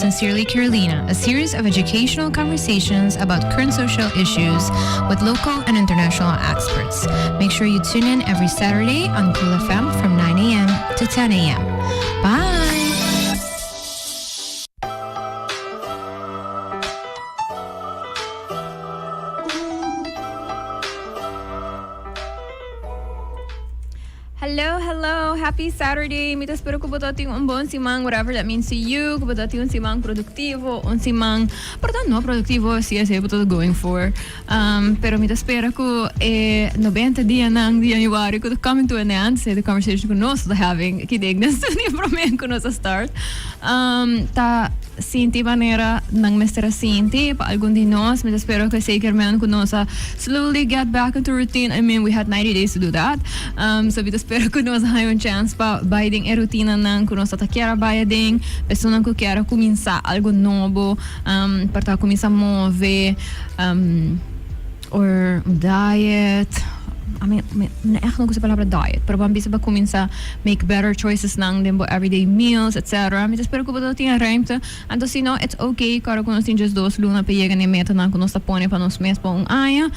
Sincerely Carolina, a series of educational conversations about current social issues with local and international experts. Make sure you tune in every Saturday on Cool FM from 9 a.m. to 10 a.m. Bye! Hello, hello, happy Saturday. Mi ta spera ku bo ta tin un bon siman, whatever that means to you. Ku bo ta tin un siman produktivo, un siman, perdon, no produktivo, si esei bo ta going for. Um, pero mi ta spera ku e 90 dianan di januari ku ta coming to an end, esei ta conversation ku nos ta having aki den den studio prome ku nos a start. Um, ta sinti manera nan mester a sinti pa algun di nos. Mi ta spera ku esei kier men ku nos a slowly get back into routine. I mean, we had 90 days to do that. Um, so mi ta spera ku nos a haña un chance pa bai den e rutinanan ku nos ta kier a bai aden. Personanan ku kier a kuminsá algu nobo, um, por ta kuminsá move, um, or un diet. I mean, mi no echt no gusta e palabra diet, pero ban bisa pa cuminsa make better choices nan den bo everyday meals, etc. Mi ta spera cu bo ta tin e ruimte. Anto si no, it's okay, kòrda cu nos tin just dos luna pa yega na e metanan cu nos ta pone pa nos mes pa un aña.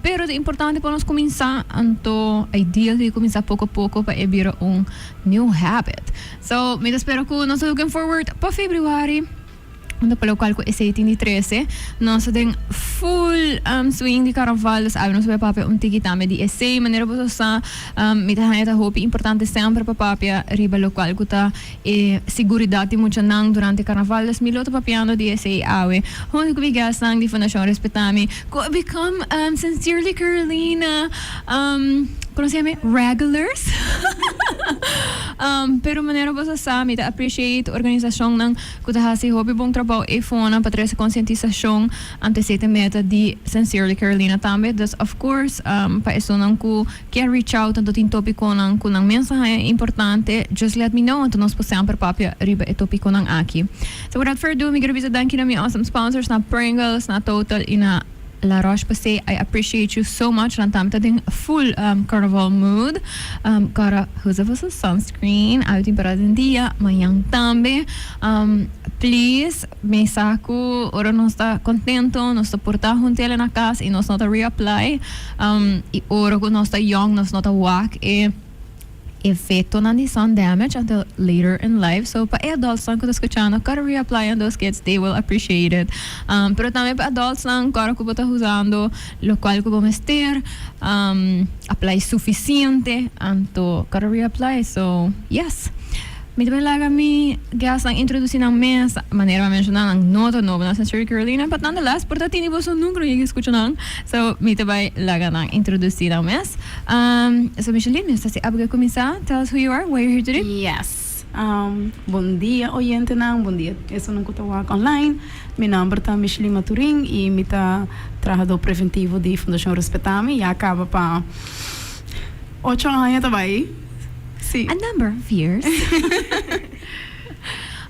Pero ta importante pa nos cuminsa, anto ideally cuminsa poco poco pa e bira un new habit. So, mi ta spera cu nos ta looking forward pa Februari. Unda pa locual cu esey tin di trece. Nos ta den full swing di carnaval, dus awe nos ta bay papia un tiki tambe di esey. Manera boso sa, mi ta haña ta hopi importante semper pa papia riba locual cu ta e siguridad di muchanan durante carnaval. Dus mi lo ta papiando di esey awe hunto cu mi guestnan di Fundacion Respetami cu a become Sincerely Carolina, como se yama? Regulars. Pero manera boso sa, mi ta appreciate organisacionnan Ku ta hasi hopi bon trabou e fonan pa trese konsientisashon ante esei ta meta di Sincerely Carolina tambe. Dus of course pa esunnan ku kier reach out anto tin topikonan ku nan mes a haña importante just let me know anto nos por semper papia riba e topikonan aki. So without further ado mi quiero bisa danki na mi awesome sponsors na Pringles, na Total y na La Roche Posay. I appreciate you so much. Nan tambe ta den full carnival mood. Kòrda usa boso sunscreen. Awe tin pará den dia, mañan tambe. Please, mi sa ku ora nos ta contento, nos ta porta huntele na kas i nos no ta reapply. I ora ku nos ta young, nos no ta wak e. Efectonan di sun damage until later in life. So pa e adultsnan cu ta scuchando, kòrda reapply on those kids, they will appreciate it. Pero tambe pa adultsnan, kòrda cu bo ta usando locual cu bo mester, apply suficiente, anto kòrda reapply. So, yes. Mi ta bay laga mi guestnan introduci nan mes, manera mi a menciona nan no ta nobo na Sincerely Carolina, but nonetheless por ta tini boso nunca no yega scucha nan, so mi ta bay laga nan introduci nan mes. So Micheline, mi ta si abo ke cuminsa, tell us who you are, why you're here today. Yes. Bon dia oyentenan, bon dia esunnan cu ta wak online. Mi nomber ta Micheline Maturin y mi ta trahador preventivo di Fundacion Respetami. Ya caba pa ocho aña ta bay. Sí. A number of years.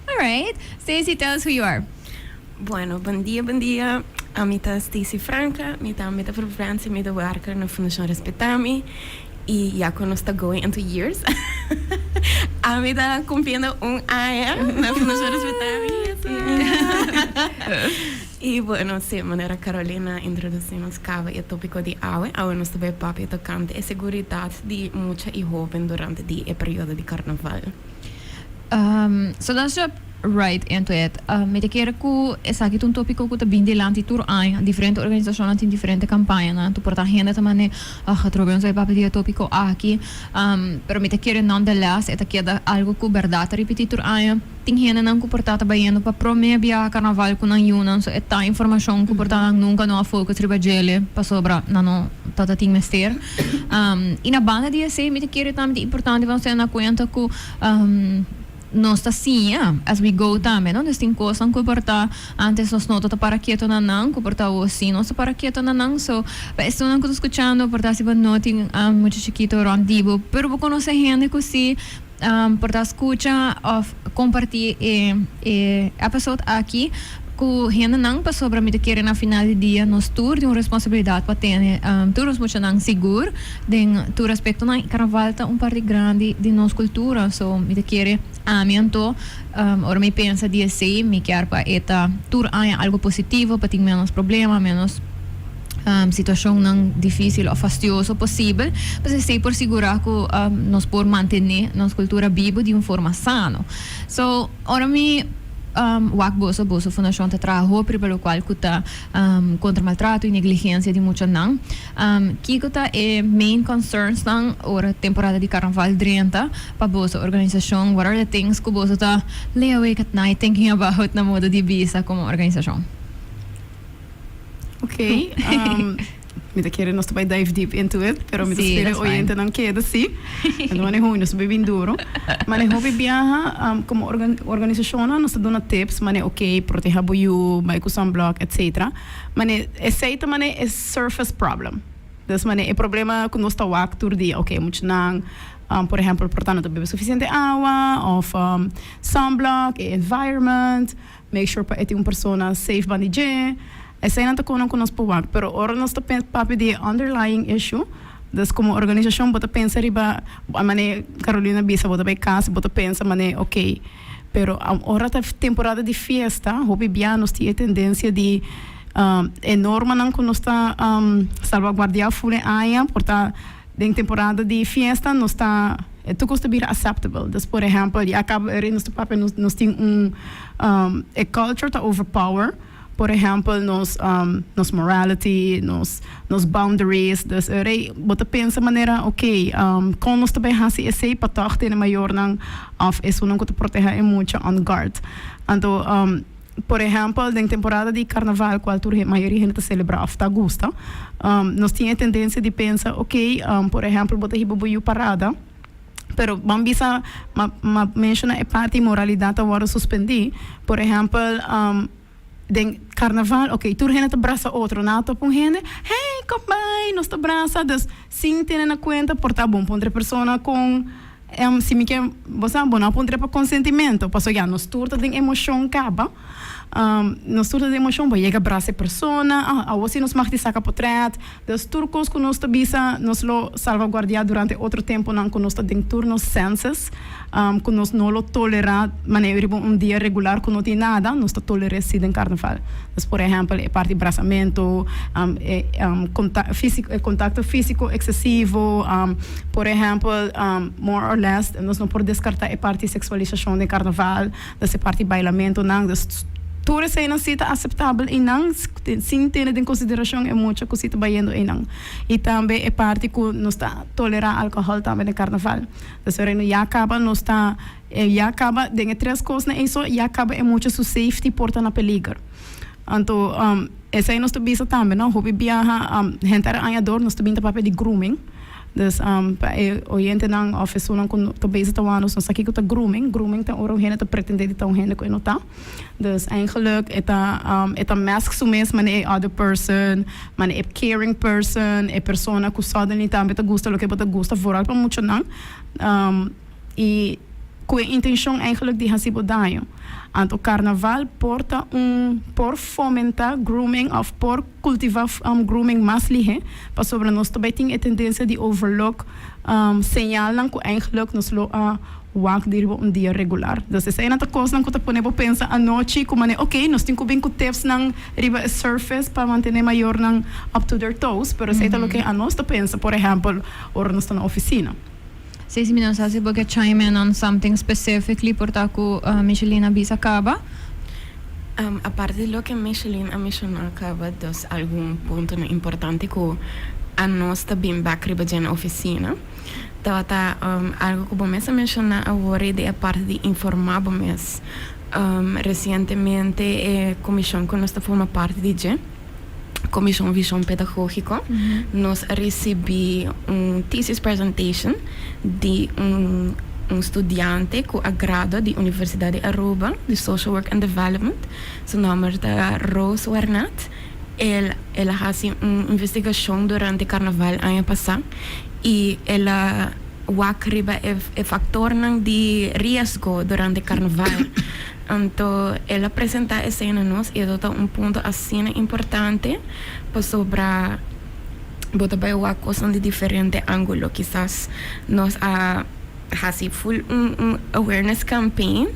All right. Stacey, tell us who you are. Bueno, bon dia, bon dia. Ami ta Stacey Franca, mi tambe ta Providencia, mi ta werker na Fundacion Respetami y ya cu nos ta going into years, ami ta cumpliendo un aña na Fundacion Respetami. Y bueno, si, manera Carolina a introduci nos caba e topico di awe, awe nos ta bay papia tocante e seguridad di mucha y hoben durante di e periodo di carnaval. So let's jump right into it. Mi ta kere ku esaki ta un topiko ku ta bin dilanti tur aña. Diferente organisashonnan tin diferente kampañanan. Tur por ta hende ta mane, ah, atrobe nos a papia di e topiko aki. Pero mi ta kere nonetheless e ta keda algu ku bèrdat ta ripití tur aña. Tin hendenan ku por ta ta bayendo pa promé biaha karnaval ku nan yunan, so e ta informashon ku por ta nan nunka no a focus riba djele pasobra nan no ta ta tin mester. I na banda di esei mi ta kere tambe ta importante pa nos tene na kuenta ku nos ta siña as we go tambe, no? Dus tin kosnan ku por ta antes nos no ta ta para keto na nan, ku por ta awor sí nos ta para keto na nan. So pa esunnan ku ta skuchando por ta si bo no tin mucha chikito rònt di bo, pero bo konosé hende ku sí. Por ta scucha of comparti e e episode aki. ku hendenan pasobra mi ta kere na final di dia nos tur tin un responsabilidat pa tene tur nos muchanan sigur den tur aspektonan i karnaval ta un parti grandi di nos kultura so mi ta kere ami anto ora mi pensa di esei mi kier pa e ta tur aña algo positivo pa tin menos problema menos situacionnan dificil of fastioso posibel pues esei por sigura cu nos por mantene nos cultura bibo di un forma sano. So ora mi wak boso, boso fundacion ta traha hopi riba locual cu ta contra maltrato y negligencia di muchanan. Kico ta e main concernsnan ora temporada di carnaval drenta pa boso organisacion? What are the things cu boso ta lay awake at night thinking about na modo di bisa como organisacion? Ok, mi ta kere nos ta bai dive deep into it, pero mi ta Sí, spera that's fine. oyentenan keda sí. Anto maneho nos ta bai bin duro. Maneho bai biaha, como organisacionnan nos ta duna tips, mane ok, proteha bo yu, bai ku sunblock, etcetera. Mane esei ta mane e surface problem. Dus mane e problema ku nos ta wak tur dia, ok, muchanan, por ehempel, por ta no ta bebe suficiente awa, of sunblock, e environment. Make sure pa e tin un persona safe banda di dje. Eseinan ta konan ku nos por wak. Pero ora nos ta papia di e underlying issue, dus komo organisashon bo ta pensa riba manera Carolina a bisa, bo ta bai kas bo ta pensa manera ok, pero ora ta temporada di fiesta hopi bia nos tin e tendensia di e normanan ku nos ta salvaguardia ful e aña por ta Den temporada di fiesta nos ta tur cos ta bira acceptable. Dus por ehempel ya caba eri nos ta papia nos nos tin un e culture ta overpower por ehempel nos nos morality nos nos boundaries dus eri bo ta pensa manera ok con nos ta bay haci esey pa tog tene mayornan of esunnan cu ta proteha e mucha on guard. Anto Por ehèmpel, den temporada di karnaval, kual tur mayoria hende ta selebrá òf ta gusta, nos tin e tendensia di pensa, oke, por ehèmpel, bo ta hiba bo yu parada, pero ban bisa, m'a menshoná e parti moralidat ta wòrdu suspendí. Por ehèmpel, den karnaval, oke, tur hende ta brasa otro, nan a topa un hende, hey, kom bai, nos ta brasa. Dus, sin tene na kuenta por ta bon pa un persona kon. Si mi ke, bo sa, bo no a puntra pa konsentimento, pasobra ya nos tur ta den emoshon kaba. Nos tur ta den emoshon, bo yega brasa e persona, ah, awor si nos mag di saka potrèt. Dus tur kos ku nos ta bisa, nos lo salvaguardiá durante otro tempunan ku nos ta den tur nos senses, ku nos no lo tolerá manera riba un dia regular ku no tin nada, nos ta toler'é si den karnaval. Dus por ehèmpel e parti brasamentu, e kontakto físiko eksesivo, Por ehempel, more or less, nos no por descarta e parti sexualisacion den carnaval, dus e parti bailamentonan, dus tur eseinan si ta aceptabel einan, sin tene den consideracion e mucha cu si ta bayendo einan. Y tambe e parti cu nos ta tolera alcohol tambe den carnaval. Dus ora no ya caba nos ta, ya caba den e tres cosnan ei so, ya caba e mucha su safety por ta na peliger. Anto esei nos ta bisa tambe no, hopi biaha henter aña dor nos ta bin ta papia di grooming. Dus pa e oyentenan of esunnan ku ta bezig ta wak nos no sa kiko ta grooming. Grooming ta ora un hende ta pretende di ta un hende ku e no ta. Dus eigenlijk e ta e ta mask su mes manera e other person, manera e caring person, e persona ku suddenly tambe ta gusta loke bo ta gusta, vooral pa muchanan. I ku e intenshon eigenlijk di hasi bo daño. Anto karnaval por ta un por fomentá grooming òf por kultivá grooming mas lihé pasobra nos ta bai tin e tendensia di overlook señalnan ku eigenlijk nos lo a wak di riba un dia regular. Dus eseinan ta kosnan ku ta pone bo pensa anochi ku manera oke nos tin ku bin ku tipsnan riba e surface pa mantené mayornan up to their toes pero esei ta loke anos ta pensa por ehèmpel ora nos ta na ofisina. Stacey mi no sa si bo ke chime in on something specifically por ta ku Micheline a bisa kaba. Aparte di loke Micheline a menshoná kaba dos algun puntonan importante ku anos ta bin bek riba dje na ofisina tabata algu ku bo mes a menshoná awor di e parti di informá bo mes. Resientemente e komishon ku nos ta forma parti di dje, Comisión Vision Pedagógico, nos a ricibi un thesis presentation di un un studiante cu a gradua di Universidad di Aruba di Social Work and Development. Su nomber ta Rose Warnat. El el a haci un investigacion durante carnaval aña pasa y el a. Wak riba e factornan di riesgo durante carnaval. Anto el a presenta esey na nos y eto ta un punto asina importante pasobra bo ta bay wak cosnan di diferente angulo. Kisas nos a haci full un awareness campaign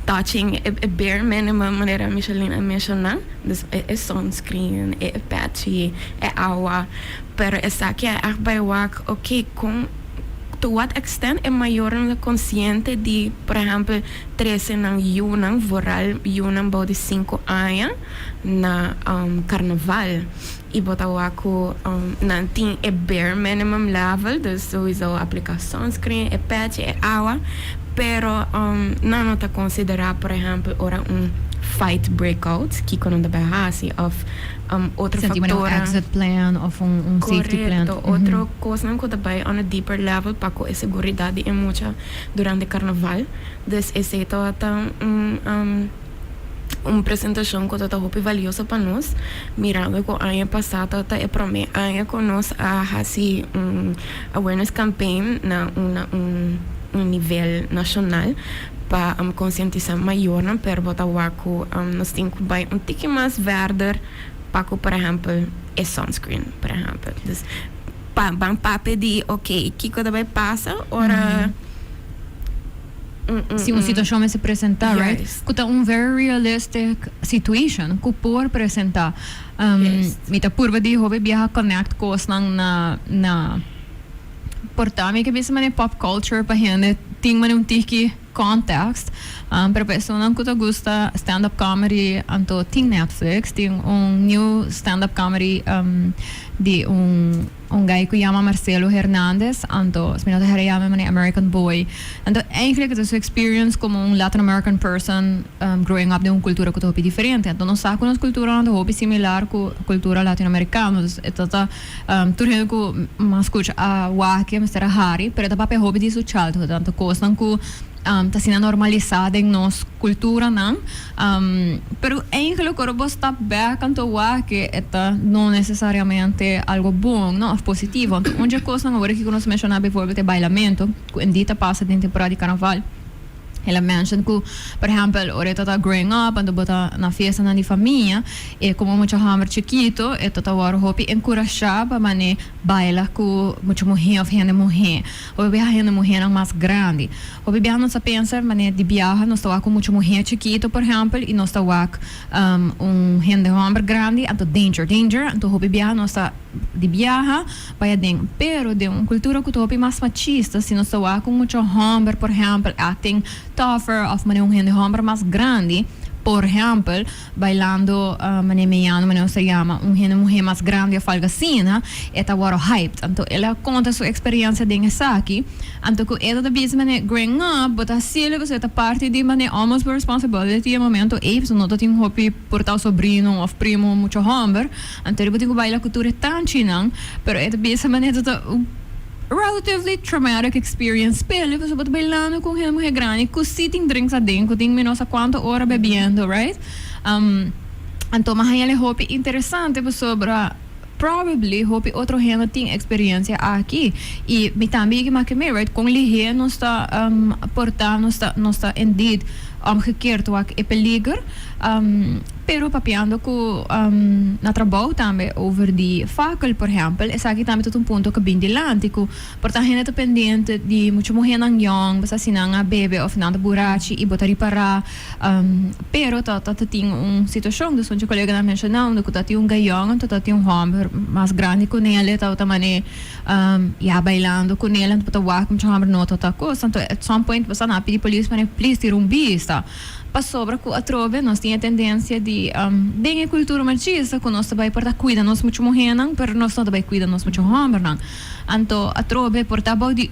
touching e bare minimum manera Micheline a menciona, dus e sunscreen, e patchy, e awa. Pero esaki a echt bay wak, ok, con, to what extent e mayornan ta consciente di, por ehempel, trece nan yunan, vooral yunan bou di cinco aña, na carnaval. Y bo ta wak cu nan tin e bare minimum level, dus sowieso aplica sunscreen, e petje, e awa, pero nan no ta considera, por ehempel, ora un fight break out, kico nan ta bay haci, of otro Senti manera un factoran. Exit plan of un safety plan. Correcto, otro cosnan cu ta bay on a deeper level pa cu e seguridad di e mucha durante carnaval. Dus esey tabata un presentacion cu tabata hopi valioso pa nos, mirando cu aña pasa tabata e prome aña cu nos a haci un awareness campaign na un nivel nacional pa concientisa mayornan, pero bo ta wak cu nos tin cu bay un tiki mas verder pa cu, por ehempel, e sunscreen, por ehempel. Dus pa ban papia di, ok, kico ta bay pasa ora si un situacion mester presenta, right? Cu ta un very realistic situation cu por presenta. Mi ta purba di hopi biaha connect cosnan na por ta mi ke bisa manera pop culture pa hende tin manera un tiki context. Pero pa esunnan cu ta gusta stand up comedy, anto tin Netflix, tin un new stand up comedy di un guy cu yama Marcelo Hernandez, anto mi no ta hera yama manera American Boy. Anto eigenlijk ta su experience como un Latin American person growing up den un cultura cu ta hopi diferente. Anto nos sa cu nos culturanan ta hopi similar cu cultura Latinoamericano, dus e ta ta tur hende cu mas scucha a wak e mester a hari, pero e ta papia hopi di su childhood, anto cosnan cu ta asina normalisa den nos culturanan. Pero eigenlijk ora bo stap back anto wak e ta no necesariamente algo bon, no, of positivo. Anto un dje cosnan awor aki cu nos menciona bijvoorbeeld e bailamento cu endí ta pasa den temporada di carnaval. El a mention cu, por ehempel, ora e ta ta growing up, anto bo ta na fiestanan di famia, e como mucha homber chikito, e ta ta wòrdu hopi encurashá pa mane baila cu mucha muhé of hende muhé. Hopi biaha hende muhénan mas grandi. Hopi biaha nos ta pensa mane di biaha nos ta wak un mucha muhé chikito, por ehempel, y nos ta wak un hende homber grandi, anto danger, danger, anto hopi biaha nos ta di biaha bai aden. Pero den un cultura cu ta hopi mas machista, si nos ta wak un mucha homber, por ehempel, acting tougher of manera un hende homber mas grandi, por ehempel, bailando manera meyano, manera nos ta yama un hende muhe mas grandi of algo asina, e ta wòrdu hyped. Anto el a konta su eksperiencia den esaki. Anto ku e ta bisa manera growing up bo ta hasiel pasobra e ta parti di manera almost bo responsibility e momento ei pasobra no ta tin hopi por ta sobrino of primo mucha homber. Anto bo tin ku baila ku tur e tanchinan, pero e ta bisa manera ta un relatively traumatic experience p'el pasobra bo ta bailando ku un hende muhe grandi ku si tin drinks aden, ku tin mi no sa kuantu ora bebiendo, right? Anto mi a haña el hopi interesante pasobra probably hopi otro hende tin experiencia aki y mi tambe yega make mee, right? Kon lihé nos ta porta, nos ta indeed omgekeerd wak e peliger. Pero papiando cu na trabou tambe over di fakkel, por ehempel, esaki tambe ta un punto cu bin dilanti, cu por ta hende ta pendiente di mucha muhernan yong, basta si nan a bebe of nan ta burachi y bo ta ripara, pero ta tin un situacion, dus un colega nan menciona unda cu ta tin un guy yong anto ta tin un homber mas grandi cu nel, ta ta mane ya bailando cu nel, anto bo ta wak mucha homber no ta ta cos, anto at some point bo sa nan a pidi polis mane please tira un bista. Pasobra ku atrobe nos tin e tendensia di den e kultura machista ku nos ta bai por ta kuida nos mucha muhénan pero nos no ta bai kuida nos mucha hòmbernan. Anto atrobe por ta bou di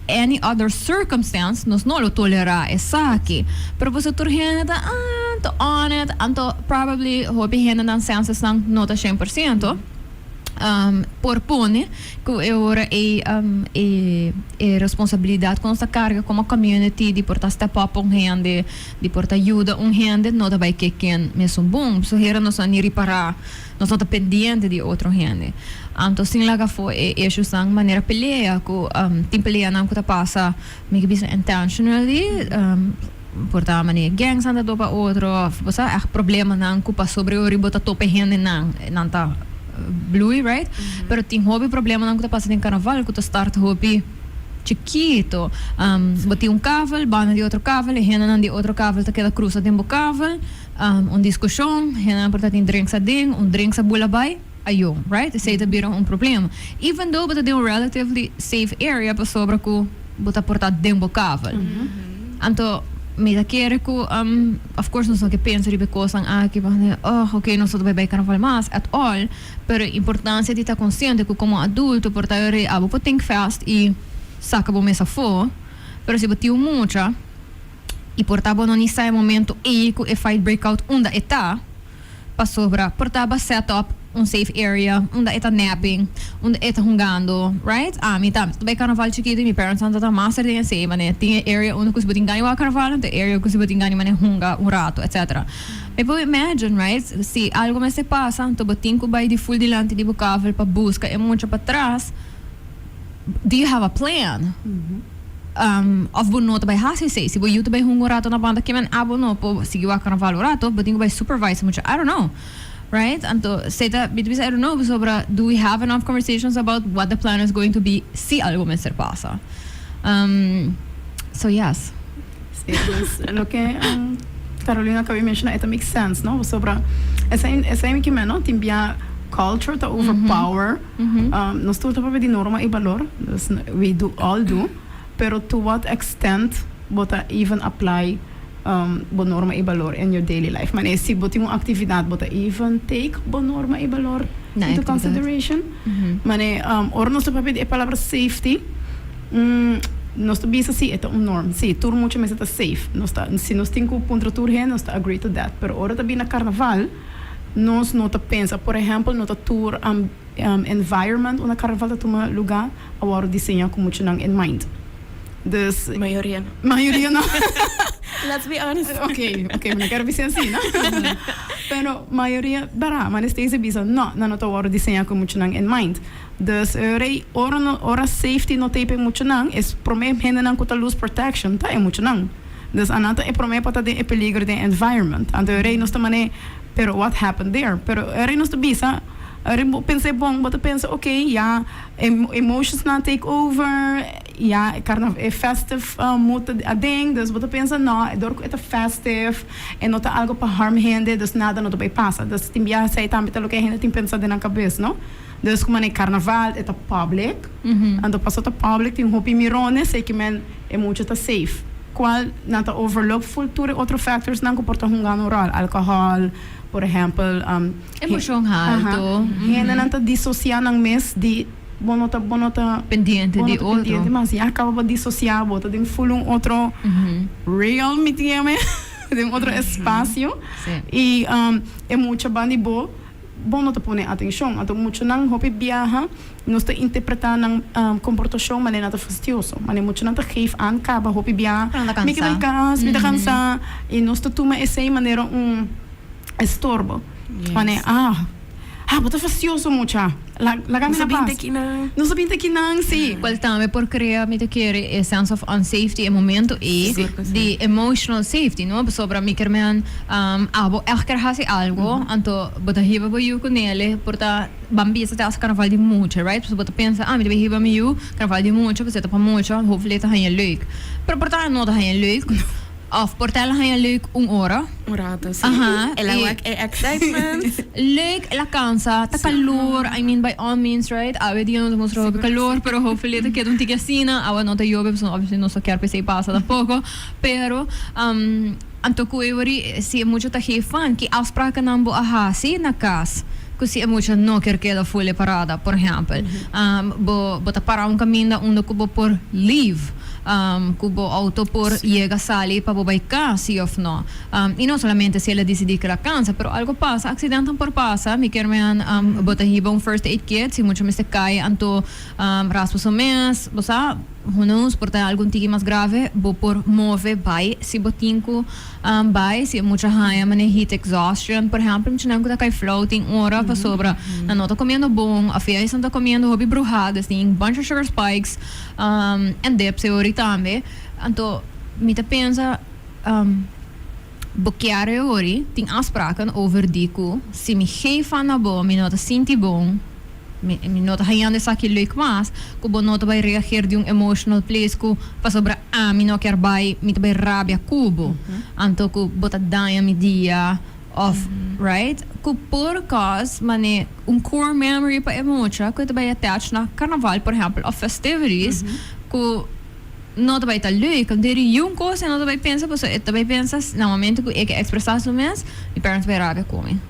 any other circumstance nos no lo tolerá esaki. Pero boso tur hende ta ah ta on it anto probably hopi hendenan sensesnan no ta 100%. Por pone ku e ora ei e e responsabilidat ku nos ta karga komo community di por ta step up un hende, di por ta yuda un hende no ta bai ke ken mesun bon. So hera nos no a ni ripará, nos no ta pendiente di otro hende. Anto sin laga afó e issuesnan manera pelea ku tin peleanan ku ta pasa mi ke bisa intentionally por ta manera gangsnan ta topa otro of bo sa ègt problemanan ku pasobra ora bo ta topa e hendenan nan ta bloei, right? Pero tin hopi problemanan ku ta pasa den karnaval ku ta start hopi chikito. Bo tin un kavel banda di otro kavel e hendenan di otro kavel ta keda krusa den bo kavel, un diskushon, hendenan por ta tin drinks aden, un drinks a bula bai, ayo, right? Esei ta bira un problema. Even though bo ta den un relatively safe area pasobra ku bo ta por ta den bo kavel. Anto mi ta kere ku of course nos no ke pensa riba e kosnan aki pa oh ok nos no ta bai bai karnaval mas at all, pero importancia di ta konsiente ku komo adulto por ta yora abo por think fast i saka bo mes afó, pero si bo tin un mucha i por ta bo no ni sa e momento ei ku e fight break out unda e ta. Pasobra por ta ba set up un safe area unda e ta napping, unda e ta hungando, right? Ami ta bai carnaval chikito y mi parents nan ta ta master den esey, mane tin e area unda cu si bo tin gana wak carnaval, anto e area cu si bo tin gana mane hunga un rato, etcetera. Mi por imagine, right, si algo mester pasa, anto bo tin cu bai di full dilanti di bo kavel pa busca e mucha patras, do you have a plan? Of bo no ta bai hasi esei? Si bo yu ta bai hunga un rato na banda kimen abo no por sigui wak karnaval un rato, bo tin ku bai supervise mucha, I don't know, right? Anto esei ta, mi ta bisa I don't know pasobra do we have enough conversations about what the plan is going to be si algo mester pasa? So yes. Si, dus loke Carolina a kaba di menshona e ta make sense, no? Pasobra esei esei mi kimen, no? Tin bia culture ta overpower. Nos tur ta papia di norma i balor, dus we do all do, pero to what extent bo ta even apply bo norma i balor in your daily life? Manera si bo tin un actividad bo ta even take bo norma i balor into consideration? Manera ora nos ta papia di e palabra safety, nos ta bisa si e ta un norm, si tur mucha mester ta safe, nos ta si nos tin cu puntra tur hende nos ta agree to that, pero ora ta bini na carnaval, Nos no ta pensa, por ehempel, no ta tur environment unda carnaval ta tuma luga a wòrdu diseñá ku muchanan in mind. Dus. Mayoria no. Mayoria no. Let's be honest. Ok, ok, mi no kere bisa así, no? Pero mayoria, bèrda, manera Stacey bisa, no, nan no ta wòrdu diseñá ku muchanan in mind. Dus rei, ora no, ora safety no ta ei pa e muchanan, e promé hendenan ku ta lose protection ta e muchanan. Dus anan ta e promé pa ta den e peligro den environment. Anto e rei nos ta man'é, pero what happened there? Pero e rei nos ta bisa, e rei bo pensa e bon, bo ta pensa ok, ya emotionsnan take over, ya e carna e festive mood ta aden, dus bo ta pensa no, dor ku e ta festive, e no ta algo pa harm hende, dus nada no ta bai pasa. Dus tin biaha esei tambe ta loke e hende tin pensa den nan kabes, no? Dus ku man'é carnaval e ta public, anto paso ta public tin hopi mirones, esei ke men. E mucha ta safe. Cual nan ta overlook full tur e otro factors nan cu por ta hunga un rol. Alcohol, por ehempel. Emocion halto. Hendenan ta disocia nan mes di bo no ta bo no ta Pendiente di otro. Pendiente mas ya caba bo disocia bo ta den full un otro realm mi tin yama den otro espacio. Y e mucha ban di bo. Bo no ta pone atencion. Anto muchanan hopi biaha nos ta interpreta nan comportacion manera nan ta fastioso. Manera muchanan ta geef aan caba hopi biaha, mi ke bai cas, mi ta cansa. Y nos ta tuma esey manera un estorbo. Manera, ah, ah, bo ta fastioso mucha, laga mi na pas. Nos a binti akinan, si. Cual tambe por crea, mi ta kere, e sense of unsafety e momento ey di emotional safety, no? Pasobra mi kier men abo echt kier haci algo, anto bo ta hiba bo yu cu nele por ta ban bisa te haci carnaval di mucha, right? Pasobra bo ta pensa, ah, mi ta bay hiba mi yu carnaval di mucha, pasobra e ta pa mucha, hopefully e ta haña leuk. Pero por ta e no ta haña leuk. Of por ta el a haña leuk un ora. Un rato, si. Aha. El a wak e excitement. Leuk, el a cansa, ta calor, I mean by all means, right? Awe dia no ta mustra hopi calor, pero hopefully ta keda un tiki asina. Awe no ta yobe, pasobra obviously nos no kier pa esey pasa tampoco. Pero, anto cu e wori, si e mucha ta geef van, ki afsprakennan bo a haci na cas cu si e mucha no kier keda full e parada, por ehempel. Bo, bo ta para un caminda unda cu bo por leave. Ku bo outo por yega sali pa bo bai kas, si òf no. I no solamente si el a disidí ku el a kansa, pero algo pasa, aksidentenan por pasa. Mi kier men bo ta hiba un first aid kit, si mucha mester kai anto raspa su mes, bo sa, who knows, por ta algun tiki mas grave, bo por move bai si bo tin ku bai. Si e mucha haña manera heat exhaustion, por ehèmpel, muchanan ku ta kai flou tin ora pasobra nan no ta komiendo bon òf ya esnan ta komiendo hopi bruhá, dus tin bunch of sugar spikes. En dips e ori tambe. Anto mi ta pensa bo kier e ori tin afspraken over di ku si mi geef aan na bo mi no ta sinti bon, mi no ta hañando esaki leuk mas, ku bo no ta bai reageer di un emotional place ku pasobra ami no kier bai mi ta bai rabia ku bo. Anto ku bo ta daña mi dia. Of, right? Ku por cause mane un core memory pa e mucha ku e ta bai attach na carnaval por ehempel of festivities ku no ta bai ta leuk. Anto e yun kos e no ta bai pensa pasobra e ta bai pensa na momento ku e ke expresa su mes mi parents bai rabia ku mi.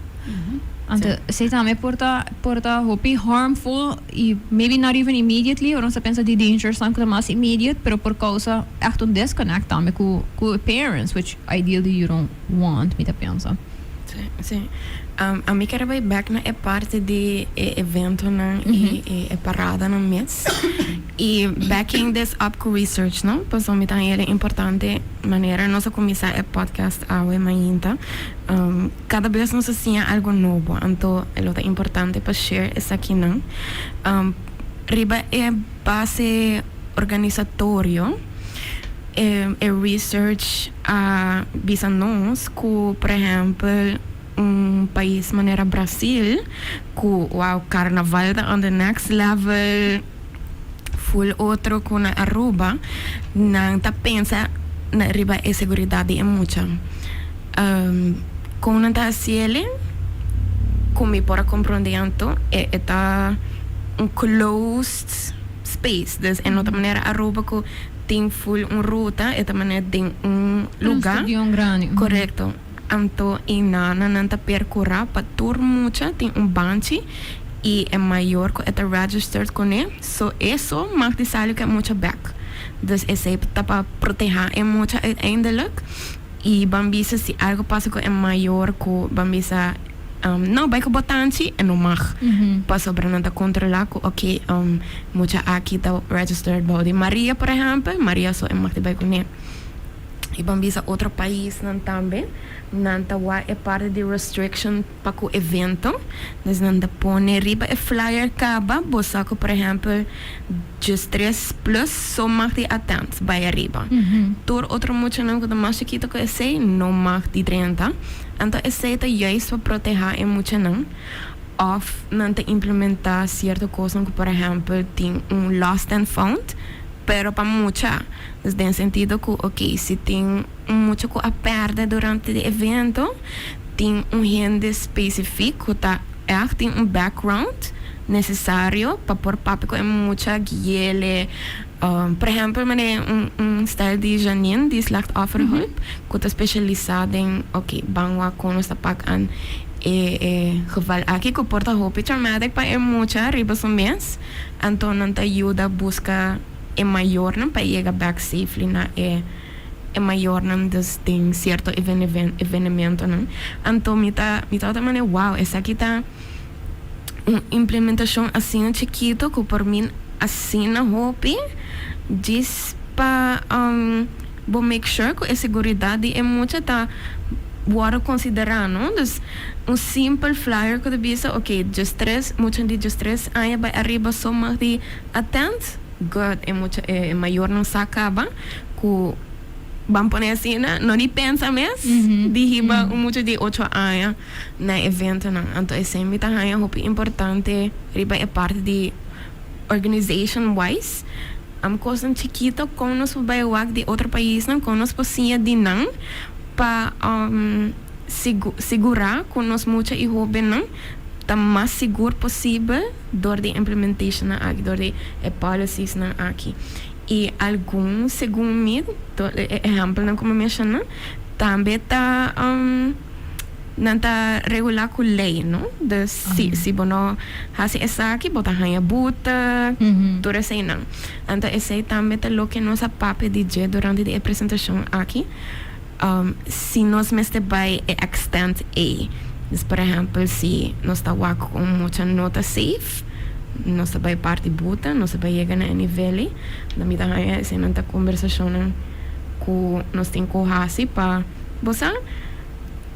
Anto esei tambe por ta por ta hopi harmful y maybe not even immediately ora nos ta pensa di dangersnan ku ta mas immediate pero por causa echt un disconnect tambe ku ku e parents which ideally you don't want, mi ta pensa. Sí, sí. Ami ker bai bek na e parti di e eventonan i e paradanan mes. I backing this up ku research, no? Pasobra mi ta haña e importante manera nos a kuminsá e podcast awe mainta. Kada bes nos a siña algu nobo, anto e lo ta importante pa share esakinan. Riba e base organisatorio, E research a bisa nos ku por ehèmpel un pais manera Brasil ku wow karnaval ta on the next level full otro ku na Aruba nan ta pensa na riba e seguridat di e mucha. Kon nan ta hasiel ku mi por a komprondé anto e ta un closed space dus e no ta manera Aruba ku Tin full un ruta, e ta manera den un luga. Un stadion grandi. Korekto. Anto e nananan ta perkurá pa tur mucha tin un banchi i e mayor ku e ta registered kuné, so e so mag di sali ku e mucha bèk. Dus esei ta pa protehá e mucha uiteindelijk i ban bisa si algu pasa ku e mayor ku ban bisa No, bai ku bo tanchi e no mag. Pasobra nan ta kontrolá ku oke mucha aki ta registered bou di Maria por ehèmpel, Maria so e mag di bai kuné. I ban bisa otro paisnan tambe nan ta wak e parti di restriction pa ku evento. Dus nan ta pone riba e flyer kaba bo sa ku por ehèmpel 13 plus so mag di attend bai ariba. Tur otro muchanan ku ta mas chikito ku esei no mag di drenta. Anto esei ta juist pa protehá e muchanan òf nan ta implementá sierto kosnan ku por ehèmpel tin un lost and found pero pa mucha. Dus den sentido ku oke si tin un mucha ku a pèrdè durante di evento tin un hende spesifik ku ta ègt tin un background nesesario pa por papia ku e mucha guiele. Por ehempel manera un un stijl di Janine di Slachtofferhulp ku ta spesialisá den oke ban wak kon nos ta pak an e e geval aki ku por ta hopi traumatic pa e mucha riba su mes anto nan ta yuda buska e mayornan pa e yega bek safely na e e mayornan dus den sierto evenementonan anto mi ta mi tabata manera wow esaki ta Un implementacion asina chikito cu por min asina hopi djis pa bo make sure cu e seguridad di e mucha ta wordo considera no. Dus un simpel flyer cu ta bisa ok 13 mucha di 13 aña bay ariba so mag di attend, good e mucha e mayornan sa caba cu ban pone asina no di pensa mes di hiba un mucha di ocho aña. Na eventonan. Anto esei mi ta haña hopi importante riba e parti di organization wise. Kosnan chikito kon nos por bai wak di otro paisnan, kon nos por siña di nan pa sigurá ku nos mucha i hóbennan ta mas sigur posibel dor di implementationnan aki, dor di e policiesnan aki. I algun segun mi, e ehèmpelnan ku mi menshoná, tambe ta. Nan ta regulá ku lei, no? Dus si si bo no hasi esaki bo ta haña boete, tur eseinan. Anto esei tambe ta loke nos a papia di dje durante di e presentashon aki. Si nos mester bai e extent ei. Dus por ehèmpel si nos ta wak ku un mucha no ta safe, nos ta bai parti boete, nos ta bai yega na e nivel ei. Dan mi ta haña eseinan ta kombersashonnan ku nos tin ku hasi pa bo sa.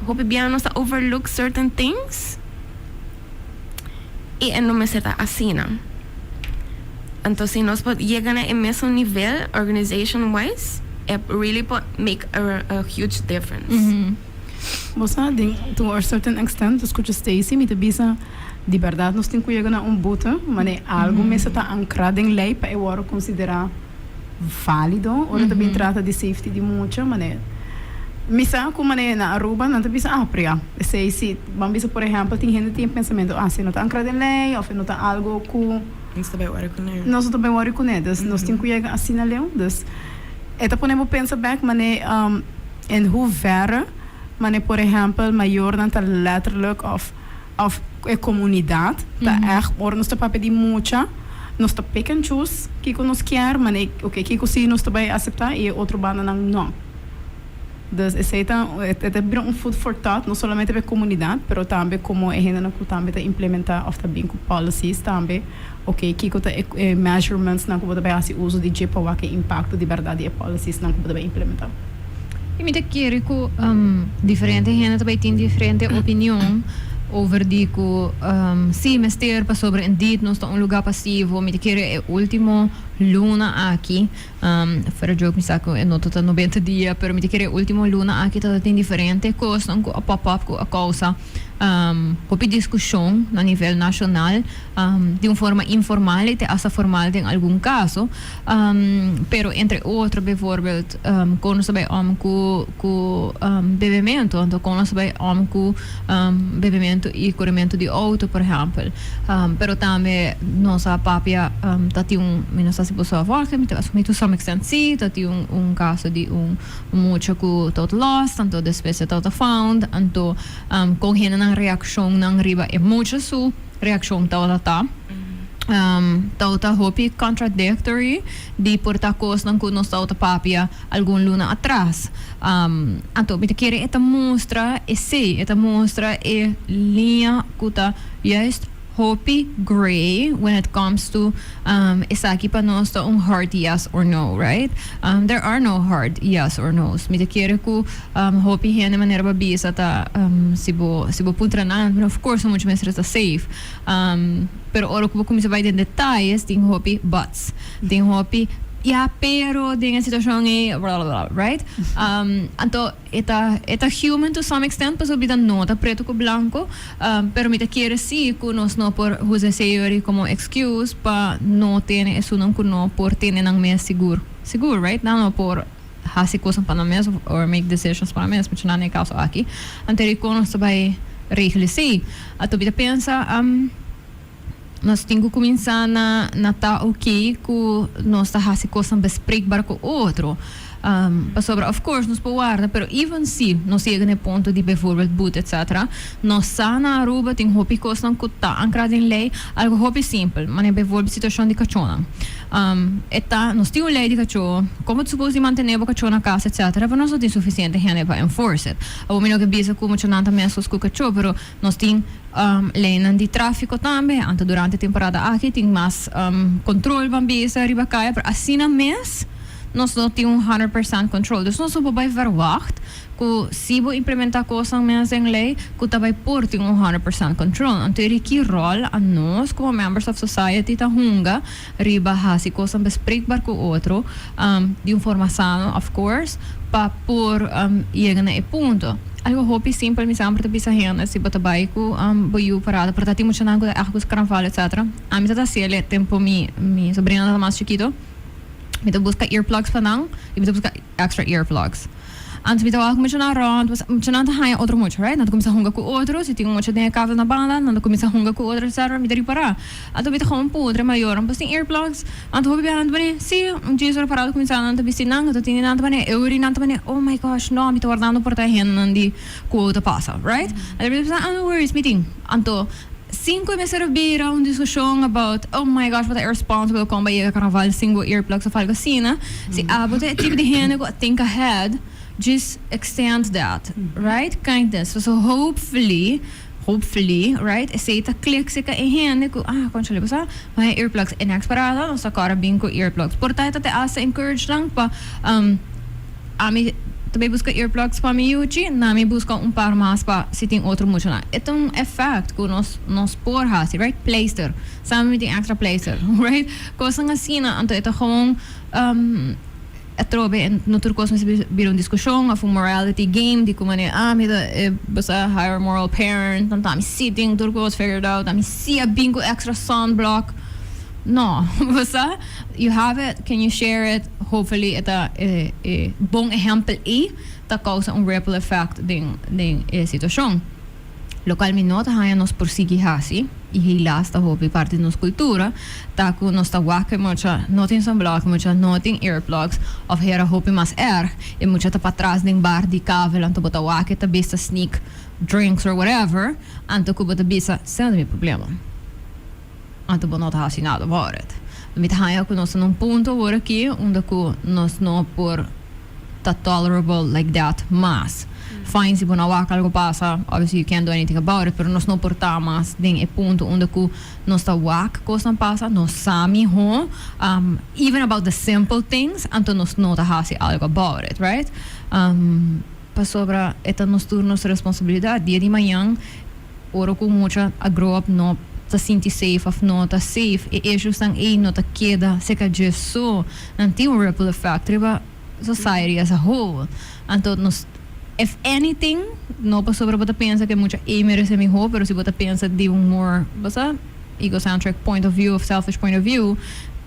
Hopi bia nos ta overlook certain things y e no mester ta asina. Anto si nos por yega na e mesun nivel organization wise e really por make a huge difference. Bo sa den to a certain extent ta scucha Stacey mi ta bisa di berdad nos tin cu yega na un boete mane algo mester ta ancra den ley pa e worde considera Válido ora ta bin trata di safety di mucha mane mi sa ku mane na Aruba nan ta bisa ah pero ya esei si ban bisa por ehempel tin hende tin e pensamentu ah si no ta ankra den lei of e no ta algo ku Nos ta bai wòri kuné. Nos no ta bai wòri kuné dus nos tin ku yega asina leu dus e ta pone bo pensa bek mane in hoeverre mane por ehempel mayornan ta letterlijk of Of e comunidad ta echt ora nos ta papia di mucha nos ta pick and choose kico nos kier mane ok kico si nos ta bay acepta y e otro bandanan no. Dus esey ta e ta bira un food for thought no solamente pa e comunidad pero tambe como e hendenan cu tambe ta implementa of ta bin cu policies tambe ok kico ta e measurements nan cu bo ta bay haci uso di dje pa wak e impacto di berdad di e policies nan cu bo ta bay implementa. I mi ta kere ku diferente hende ta bai tin diferente opinion over di ku si mester pasobra indeed nos ta un luga pasivo. Mi ta kere e ultimo luna aki, fuera joke mi sa ku e no ta ta 90 dia, pero mi ta kere e ultimo luna aki ta tin diferente kosnan ku a pop up ku a kousa hopi diskushon na nivel nashonal di un forma informal i te asta formal den algun kaso. Pero entre otro bijvoorbeeld kon nos ta bai om ku ku bebementu, anto kon nos ta bai om ku bebementu i korementu di outo por ehèmpel. Pero tambe nos a papia ta tin un, mi no sa si boso a wòrdu, mi ta asumí to some extent si, ta tin un un kaso di un mucha ku tabata lost, anto despues e tabata found, anto kon hendenan reakshonnan riba e mucha su reakshon tabata ta. Tabata hopi contradictory di por ta cosnan cu nos tabata papia algun luna atras. Anto mi ta kere e ta mustra esey, e ta mustra e liña cu ta juist hopi grey when it comes to esaki pa nos ta un hard yes or no, right? There are no hard yes or no's. Mi ta kere cu hopi hende manera bo a bisa ta si bo si bo puntra nan, of course mucho mester ta safe. Pero ora ku bo kuminsá bai den detayes tin hopi buts. Tin hopi ya pero den e situashon ei blablabla right? Anto e ta e ta human to some extent pasobra bida no ta pretu ku blanko pero mi ta kere si ku nos no por usa esei yori komo excuse pa no tene esunnan ku no por tene nan mes sigur sigur right? Nan no por hasi kosnan pa nan mes or make decisions pa nan mes, mucha nan den e kaso aki. Anto dikon nos ta bai regla esei? Anto mi ta pensa nos tin ku kuminsá na na ta oké ku nos ta hasi kosnan bespreekbaar ku otro. Pasobra of course nos por warda pero even si nos yega na e punto di bijvoorbeeld boete etcetera, nos sa na Aruba tin hopi kosnan ku ta ankra den lei, algo hopi simpel, manera bijvoorbeeld situashon di kachónan. E ta, nos tin un lei di kachó, komo ta supos di mantené bo kachó na kas etcetera, pero nos no tin sufisiente hende pa enforce it. Awor mi no ke bisa ku muchanan ta meskos ku kachó, pero nos tin leinan di tráfiko tambe, anto durante e temporada aki tin mas kontrol ban bisa riba kaya, pero asina mes nos no tin un 100% kontrol. Dus nos no por bai verwacht Ku si bo implementá kosnan mes den lei ku ta bai por tin un 100% control. Anto e ki ròl a nos komo members of society ta hunga riba hasi kosnan bespreekbaar ku otro di un forma sano of course pa por yega na e punto. Algo hopi simpel mi semper ta bisa hende si bo ta bai ku bo yu parada por ta tin muchanan ku ta ègt gusta karnaval etcetera. Ami ta ta hasi el e tempo mi mi sobrinonan ta mas chikito mi ta buska earplugs pa nan y mi ta buska extra earplugs. Anto mi ta wak muchanan rond, muchanan ta haña otro mucha, right? Nan ta kuminsá hunga ku otro, si tin un mucha den e kavel na banda, nan ta kuminsá hunga ku otro, etcetera. Mi ta ripará. Anto mi ta gewoon puntra e mayornan, Boso tin earplugs? Anto hopi biaha nan ta pone, Sí, un djis ora parado kuminsá nan ta bisti nan, anto tin di nan ta pone euri, nan ta pone, Oh my gosh, no, mi ta wardando por ta e hendenan di ku ta pasa, right? Anto mi ta bisa, Ah, no worries, mi tin. Anto, sin ku e mester a bira un diskushon about, oh my gosh, bo ta irresponsible kon bo a yega karnaval sin bo earplugs of algo asina, si abo ta e tipo di hende ku a think ahead, just extend that, right? Kindness. So, hopefully, hopefully, right, esei ta click cerca e hende ku, ah, conchale, bo sa, bo haña earplugs e next parada nos ta kòrda bin ku earplugs. Por ta e ta te hasta encourage nan pa, Ami ta bay busca earplugs pa mi yuchi, na mi busca un par mas pa si tin otro muchanan. E ta un effect cu nos por haci, right? Pleister. Sa mi tin extra pleister, right? Cosnan asina, anto e ta gewoon atrobe no tur cos mester bira un discusion of un morality game di cu manera, ah, mi ta e basa higher moral parent, anto ami si tin tur cos figured out, ami si a bin cu extra sunblock. No, basa, you have it, can you share it? Hopefully e ta e bon ehempel ei ta causa un ripple effect den den e situacion. Locual mi no ta haña nos por sigui haci, y helaas ta hopi parti di nos cultura, ta cu nos ta wak e mucha no tin sunblock, e mucha no tin earplugs, of hera hopi mas erg, e mucha ta patras den bar di kavel anto bo ta wak e ta bisa sneak drinks or whatever, anto cu bo ta bisa, esei no ta mi problema. Anto bo no ta hasi nada about it. Mi ta haña ku nos ta na un punto awor aki unda ku nos no por ta tolerable like that mas. Fine si bo no a wak algo pasa, obviously you can't do anything about it, pero nos no por ta mas den e punto unda ku nos ta wak kosnan pasa, nos sa mihó, even about the simple things, anto nos no ta hasi algo about it, right? Pasobra e ta nos tur nos responsabilidat. Dia di mañan Ora ku mucha a grow up no ta sinti safe of no ta safe, e issuesnan ei no ta keda serka dje so. Nan tin un ripple effect riba society as a whole. Anto nos, if anything, no pasobra bo ta pensa ku e mucha ei merese miho, pero si bo ta pensa di un more, bo sa, egocentric point of view of selfish point of view,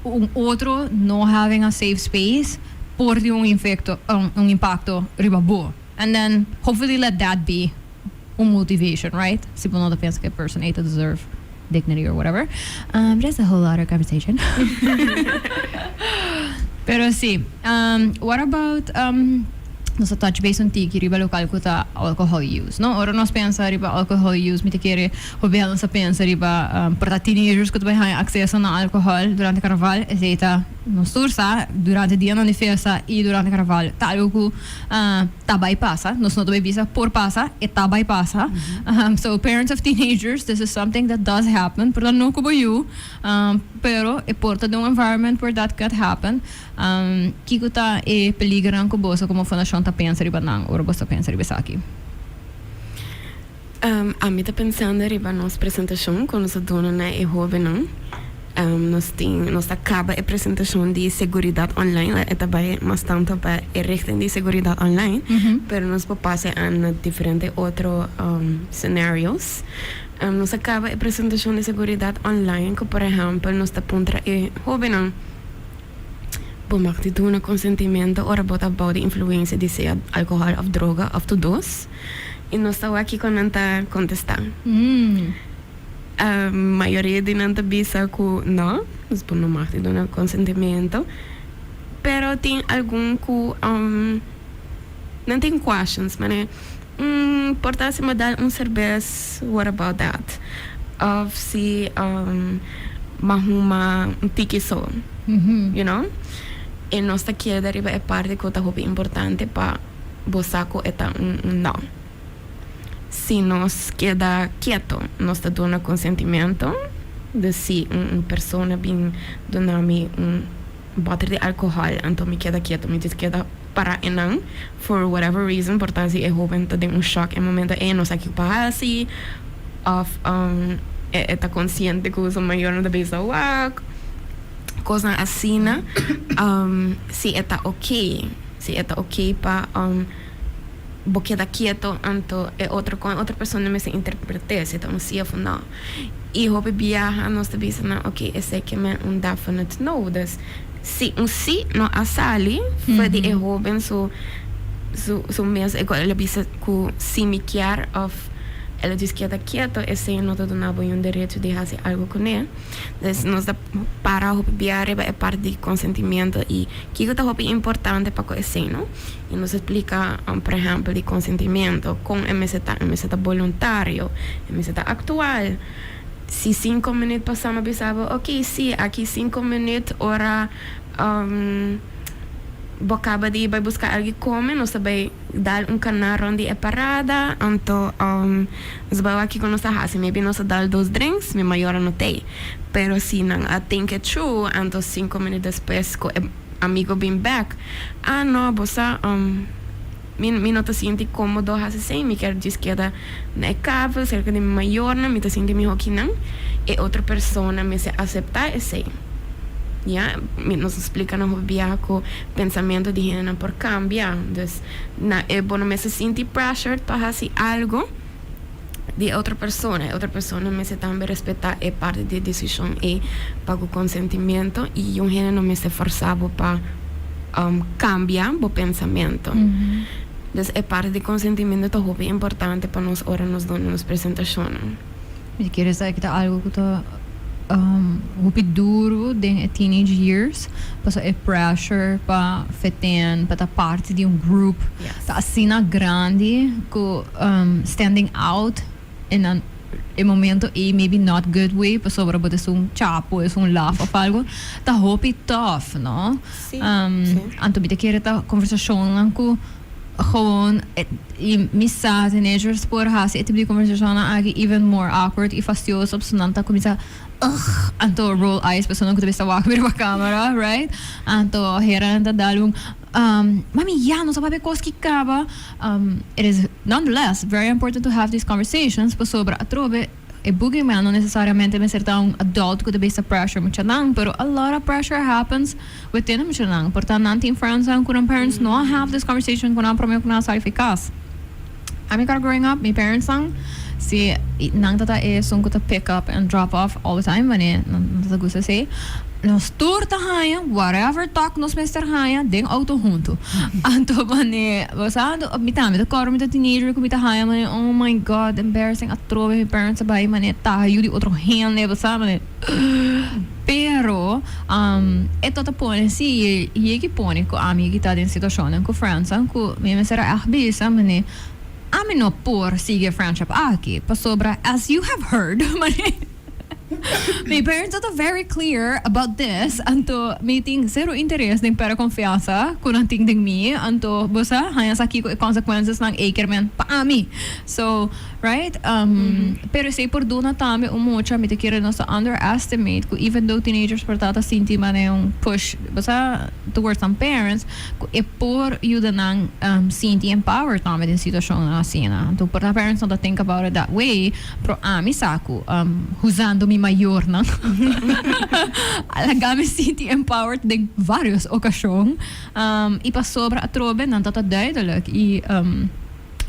un otro no having a safe space por tin un infecto, un impacto riba bo. And then hopefully let that be un motivation, right? Si bo no ta pensa ku e person ei ta deserve dignity or whatever. But that's a whole other conversation. Pero si, what about nos a touch base un tiki riba local ku ta alcohol use, no? Ora nos pensa riba alcohol use mi ta kere hopi hende nos ta pensa riba por ta teenagers ku ta bai haña akseso na alcohol durante carnaval, esei ta nos tur sa durante dianan di fiesta i durante carnaval ta algo ku ta bai pasa, nos no ta bai bisa por pasa, e ta bai pasa. So parents of teenagers, this is something that does happen, por ta no ku bo yu, pero e por ta den un environment where that could happen. Kiko ta e peligernan ku boso komo fundashon ta pensa riba nan ora boso ta pensa riba esaki? Ami ta pensando riba nos presentashon ku nos a duna na e hóbennan. Nos tin, nos ta kaba e presentashon di seguridat online, e ta bai mas tantu pa e richting di seguridat online, pero nos por pasa e an na diferente otro scenarios. Nos a kaba e presentashon di seguridat online ku por ehèmpel nos ta puntra e hóbennan, Bo mag di duna konsentimentu ora bo ta bou di influensia di sea alkohòl òf droga òf tur dos? I nos ta wak kiko nan ta kontestá. Mayoria di nan ta bisa ku no, nos bo no mag di duna konsentimentu. Pero tin algun ku nan tin questions, manera, Por ta si mi dal un serbes, what about that? Òf si mi a huma un tiki so, you know? I nos ta keda riba e parti ku ta hopi importante pa bo sa ku e ta un no. Si nos keda keto, nos ta duna konsentimentu di si un persona bin duna mi un bòter di alkohòl, anto mi keda keto, mi djis keda para einan for whatever reason, por ta si e hóben ta den un shòk e momento ei, no sa kiko pa hasi òf e ta konsiente ku su mayornan ta bisa wak, kosnan asina, si e ta oké, si e ta oké pa. Bo keda kieto anto e otro con e otro persona mester interprete si ta un si of un no. Y hopi biaha nos ta bisa nan ok esey ke men un definite no. Dus si un si no a sali for di e hoben su. Su mes e el a bisa cu si mi kier of el a djis keda keto esey no ta duna bo un derecho di haci algo cune. Dus nos ta para hopi bia riba e parti di consentimiento y kico ta hopi importante pa cu esey no. Y nos a splica por ehempel di consentimiento con e mester ta, e mester ta boluntario, e mester ta actual. Si cinco minuut pasa mi a bisa bo ok si aki cinco minuut ora. Bo kaba di bai buska algu kome, nos ta bai dal un kana rond di e parada, anto nos bai wak kiko nos ta hasi. Maybe nos a dal dos drinks, mi mayor a no tei. Pero si nan a think it through, anto sinku minüt despues ku e amigo bin bek, ah no, bo sa, mi mi no ta sinti komodo hasi esei, mi kier djis keda na e kavel serka di mi mayornan, mi ta sinti mihó kinan. E otro persona mester aseptá esei. Ya, mi nos a splika nan hopi biaha ku pensamentu di hendenan por kambia. Dus na e bo no mester sinti pressured pa hasi algu di e otro persona. E otro persona mester tambe respetá e parti di e desishon ei pa ku konsentimentu i un hende no mester forsa bo pa kambia bo pensamentu. Dus e parti di konsentimentu ta hopi importante pa nos ora nos duna nos presentashonnan. Mi kere sa ki ta algo ku ta hopi duru den e teenage years, pasobra e pressure pa fit in, pa ta parti di un group ta asina grandi ku standing out in a e momento ei maybe not good way pasobra bo ta esun chapo, esun laf of algo, ta hopi tough, no? Anto mi ta kere ta conversacionnan ku. Gewoon y mi sa teenagers por haci e tipo di conversacionnan aki even more awkward y fastioso pasobra nan ta cuminsa ugh anto roll eyes pasobra nan cu ta bisa wak riba camera, right? Anto hera nan ta dal un mami ya nos a papia cos ki caba. It is nonetheless very important to have these conversations pasobra atrobe E boogeyman no necesariamente mester ta un adult cu ta bisa pressure muchanan, pero a lot of pressure happens within e muchanan. Por ta nan tin friendsnan cu nan parents no a have this conversation cu nan prome cu nan a sali fi cas. Ami cor growing up, mi parentsnan si nan ta ta esun cu ta pick up and drop off all the time, wanneer nan ta ta gusta esey. Nos tur ta haña whatever tok nos mester haña den auto hunto. Anto mane bo sa anto mi tambe ta kòrda mi ta teenager ku mi ta haña mane oh my God embarrassing atrobe mi parents a bai mane taha yu di otro hende bo sa mane pero e tok ta pone si yegi pone ku ami yegi ta den situashonnan ku friendsnan ku mi mester a ègt bisa mane ami no por sigui e friendship aki pasobra as you have heard mane. Mi parents ta very clear about this, anto mi tin zero interes den perde confiansa cu nan tin den mi, anto bo sa haña sa kico e consecuenciasnan ey kier men pa ami. So, right? Pero esey por duna tambe un mucha, mi ta kere nos ta underestimate cu even though teenagers por ta ta sinti manera un push, bo sa, towards nan parents, cu e por yuda nan sinti empowered tambe den situacionnan asina. Anto por ta parents no ta think about it that way, Pero ami sa cu usando mi mayornan a laga mi sinti empowered den varios ocasion y pasobra atrobe nan ta ta duidelijk y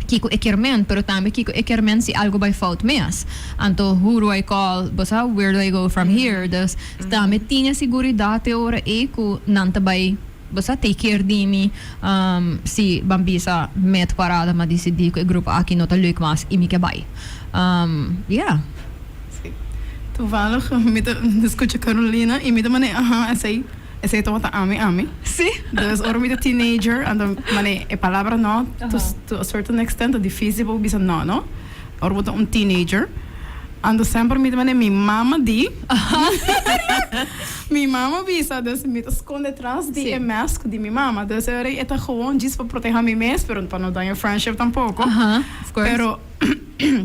kico e kier men pero tambe kico e kier men si algo bay fout mes. Anto who do I call, bo sa, where do I go from here? Dus tambe tin e siguridad te ora ey cu nan ta bay. Bo sa take care di mi si ban bisa met parada m'a disidí ku e grupo aki no ta leuk mas i mi ke bai. Yeah. Sí. Toevallig mi ta skucha Carolina i mi ta manera aha esei esei tabata ami ami. Sí. Dus ora mi ta teenager anto manera e palabra no to a certain extent ta dificil pa bo bisa no no. Ora bo ta un teenager anto semper mi ta manera mi mama di mi mama bisa dus mi ta skonde tras di e mask di mi mama dus e ora e ta gewoon djis pa proteha mi mes pero pa no daña friendship tampoko pero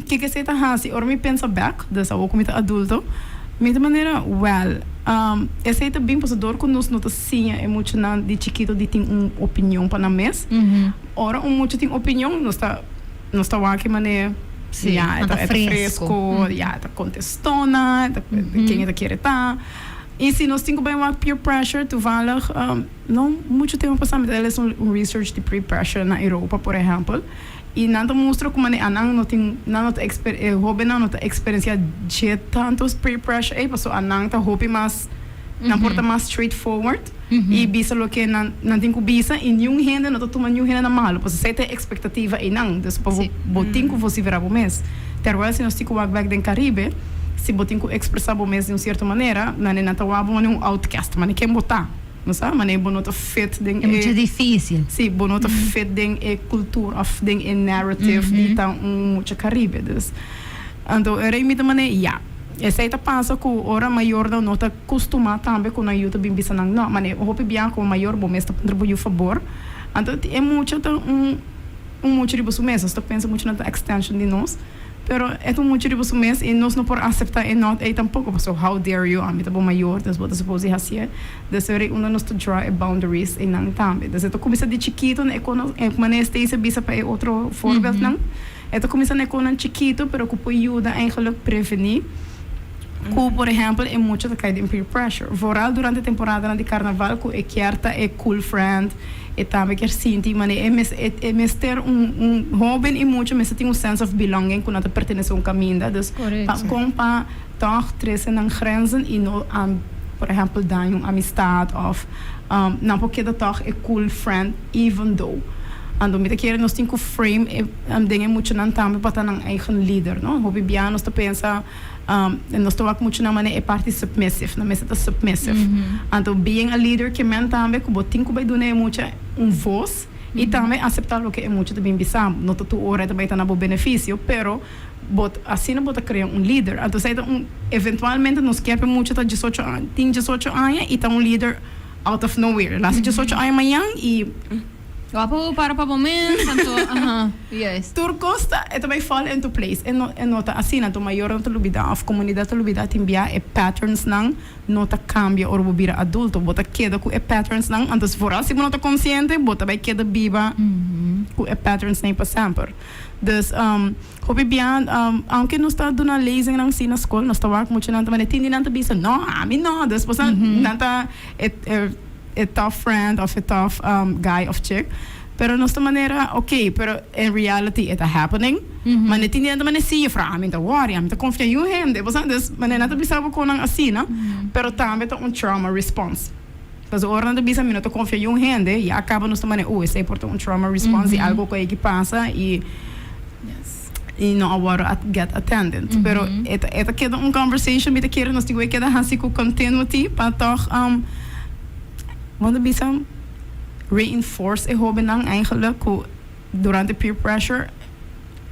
kiko esei ta hasi ora mi pensa bek dus awor ku mi ta adulto mi ta manera well esei ta bin pasobra dor ku nos no ta siña e muchanan di chikito di tin un opinion pa nan mes ora un mucha tin opinion nos ta Nos ta wak e manera, Sí, ya, e nan ta, ta e ta fresco. fresco, ya, e ta contestona, e ta, ken e ta kere ta. Y si nos tin cu bay wak peer pressure, toevallig, no mucho tempo pasa mi ta lesa un research di peer pressure na Europa, por ehempel, y nan ta mustra cu manera anan no tin, nan no ta exper, e hobennan no ta experiencia dje tanto peer pressure ey, pasobra anan ta hopi mas. Nan por ta mas straightforward i bisa loke nan nan tin ku bisa i niun hende no ta tuma niun hende na malu pasobra esei ta e ekspektativa einan. Dus pa bo bo tin ku vosiferá bo mes. Terwijl si nos tin ku wak bèk den Karibe, si bo tin ku ekspresá bo mes di un sierto manera, nan e nan ta wak bo manera un outcast, manera ken bo ta, bo sa, manera bo no ta fit den E mucha e difísil. si, bo no ta fit den e kultura òf den e narrative di ta un mucha Karibe. Dus anto e rei mi ta manera ya. Esei ta pasa ku ora mayornan no ta kustumá tambe ku nan yu ta bin bisa nan no. Manera hopi biaha komo mayor bo mes ta puntra bo yu fabor. Anto e mucha ta un un mucha riba su mes. Nos ta pensa muchanan ta extension di nos, pero e ta un mucha riba su mes i nos no por aseptá e nòt ei tampoko pasobra how dare you, ami ta bo mayor dus bo ta supos di hasié. Dus e ora unda nos ta draw e boundaries einan tambe. Dus e ta kuminsá di chikitu na e kono e manera Stacey a bisa pa e otro voorbeeldnan. E ta kuminsá na e konan chikitu pero ku por yuda eigenlijk prevení ku por ehèmpel e mucha ta kai den peer pressure. Vooral durante temporadanan di karnaval ku e kier ta e cool friend, e tambe kier sinti manera e mes e mester un un hóben i mucha mester tin un sense of belonging ku nan ta pertenesé un kaminda. Dus pa kon pa tòg trese nan grenzen i no por ehèmpel daña un amistat òf nan por keda tòg e cool friend even though. Anto mi ta kere nos tin ku frame e den e muchanan tambe pa ta nan eigen lider, no. Hopi bia nos ta pensa nos ta wak muchanan manera e parti submissive, nan mester ta submissive. Anto being a leader ke men tambe ku bo tin ku bai duna e mucha un vos i tambe asepta loke e mucha ta bin bisa. No ta tur ora e ta bai ta na bo benefisio, pero bo asina bo ta krea un lider. Anto esei ta un eventualmente nos kier pa e mucha ta 18 aña, tin 18 aña i ta un lider out of nowhere. El hasi 18 aña mañan i. Wapu para pa bo mes, anto aha, yes. Tur kos ta, e ta bai fall into place. E no, e no ta asina. Anto mayornan ta lubida òf komunidat ta lubida tin bia e patternsnan no ta kambia ora bo bira adulto. Bo ta keda ku e patternsnan, anto vooral si bo no ta konsiente, bo ta bai keda biba ku e patternsnan pa semper. Dus, hopi bia, aunke nos ta duna lezingnan si na skol, nos ta wak muchanan ta manera tin di nan ta bisa, no, ami no. Despues nan ta e e tough friend of e tough guy of chick pero nos ta manera ok pero in reality e ta happening mane tin di nan ta mane si juffrouw ami ta worry ami ta confia yu hende bo sa dus mane nan ta bisa bo konan asina pero tambe ta un trauma response pasobra ora nan ta bisa mi no ta confia yu hende ya caba nos ta mane oh esey por ta un trauma response di algo cu a yegi pasa y y no a wòrdu a get attended. Pero e ta e ta keda un conversation mi ta kere nos tin ku e keda hasi ku continuity pa tòg bo ta bisa reinforce e hóbennan eigenlijk ku durante peer pressure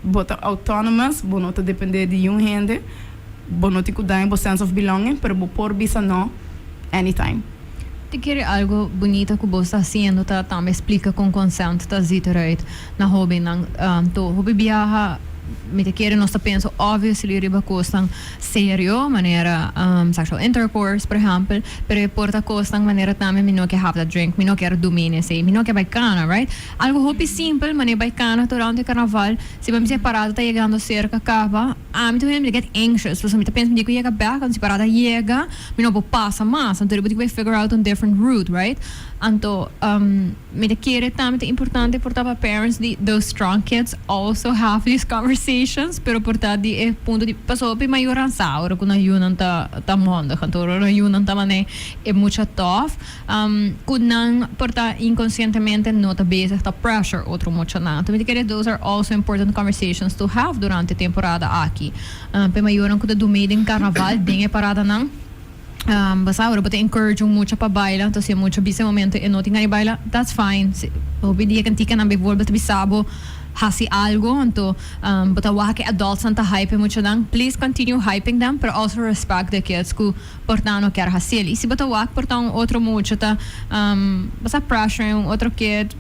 bo ta autonomous, bo no ta depende di niun hende, bo no tin ku daña bo sense of belonging pero bo por bisa no anytime. Ti kere algo bunita ku bo sta hasiendo ta tambe splika kon consent ta ziet eruit na hobennan. To hopi biaha mi ta kere nos ta pensa obviously riba kosnan serio manera sexual intercourse por ehempel, pero e por ta kosnan manera tambe mi no ke have that drink, mi no kier dumi nesei, mi no ke bai kana, right? Algo hopi simpel manera bai kana durante carnaval, si bo mi si e parada ta yegando serka kaba, Ami ta mi ta get anxious pasobra mi ta pensa mi di ku yega bek anto si parada yega mi no por pasa mas anto riba di ku bai figure out un different route, right? Anto mi ta kere tambe ta importante por ta pa parents di those strong kids also have these conversations pero por ta di e punto di pasobra hopi mayornan sa ora ku nan yunan ta ta mondig anto ora nan yunan ta manera e mucha tof Ku nan por ta inkonsientemente no ta bezig ta pressure otro muchanan. Anto mi ta kere those are also important conversations to have durante temporada aki. P'e mayornan ku ta dumei den karnaval den e paradanan, bo sa ora bo ta encourage un mucha pa baila, anto si e mucha bisa e momento e no tin gana di baila, that's fine. Hopi di e kantikanan bijvoorbeeld ta bisa bo hasi algo, anto bo ta wak e adultsnan ta hype e muchanan, please continue hyping them, pero also respect the kids ku Por ta no kier haciel. Y si bo ta wak por ta un otro mucha ta bo sa pressure un otro kid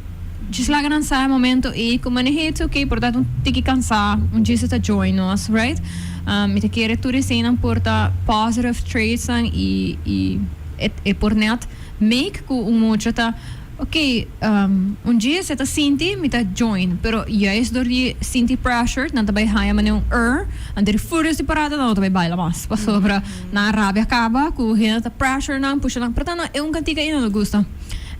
djis laga nan sa e momento ey cu maneh'e it's ok por ta un tiki cansa un djis ta join nos, right? Mi ta kere tur eseynan por ta positive traits nan y y e por net make cu un mucha ta Ok, un dje se ta sinti mi ta join, pero juist door di sinti pressured nan ta bay haya manera un er, anto di furious di parada nan no ta bay baila mas, pasobra nan rabia caba cu hende ta pressure nan, pusha nan, por tanto e un cantica ey no ta gusta.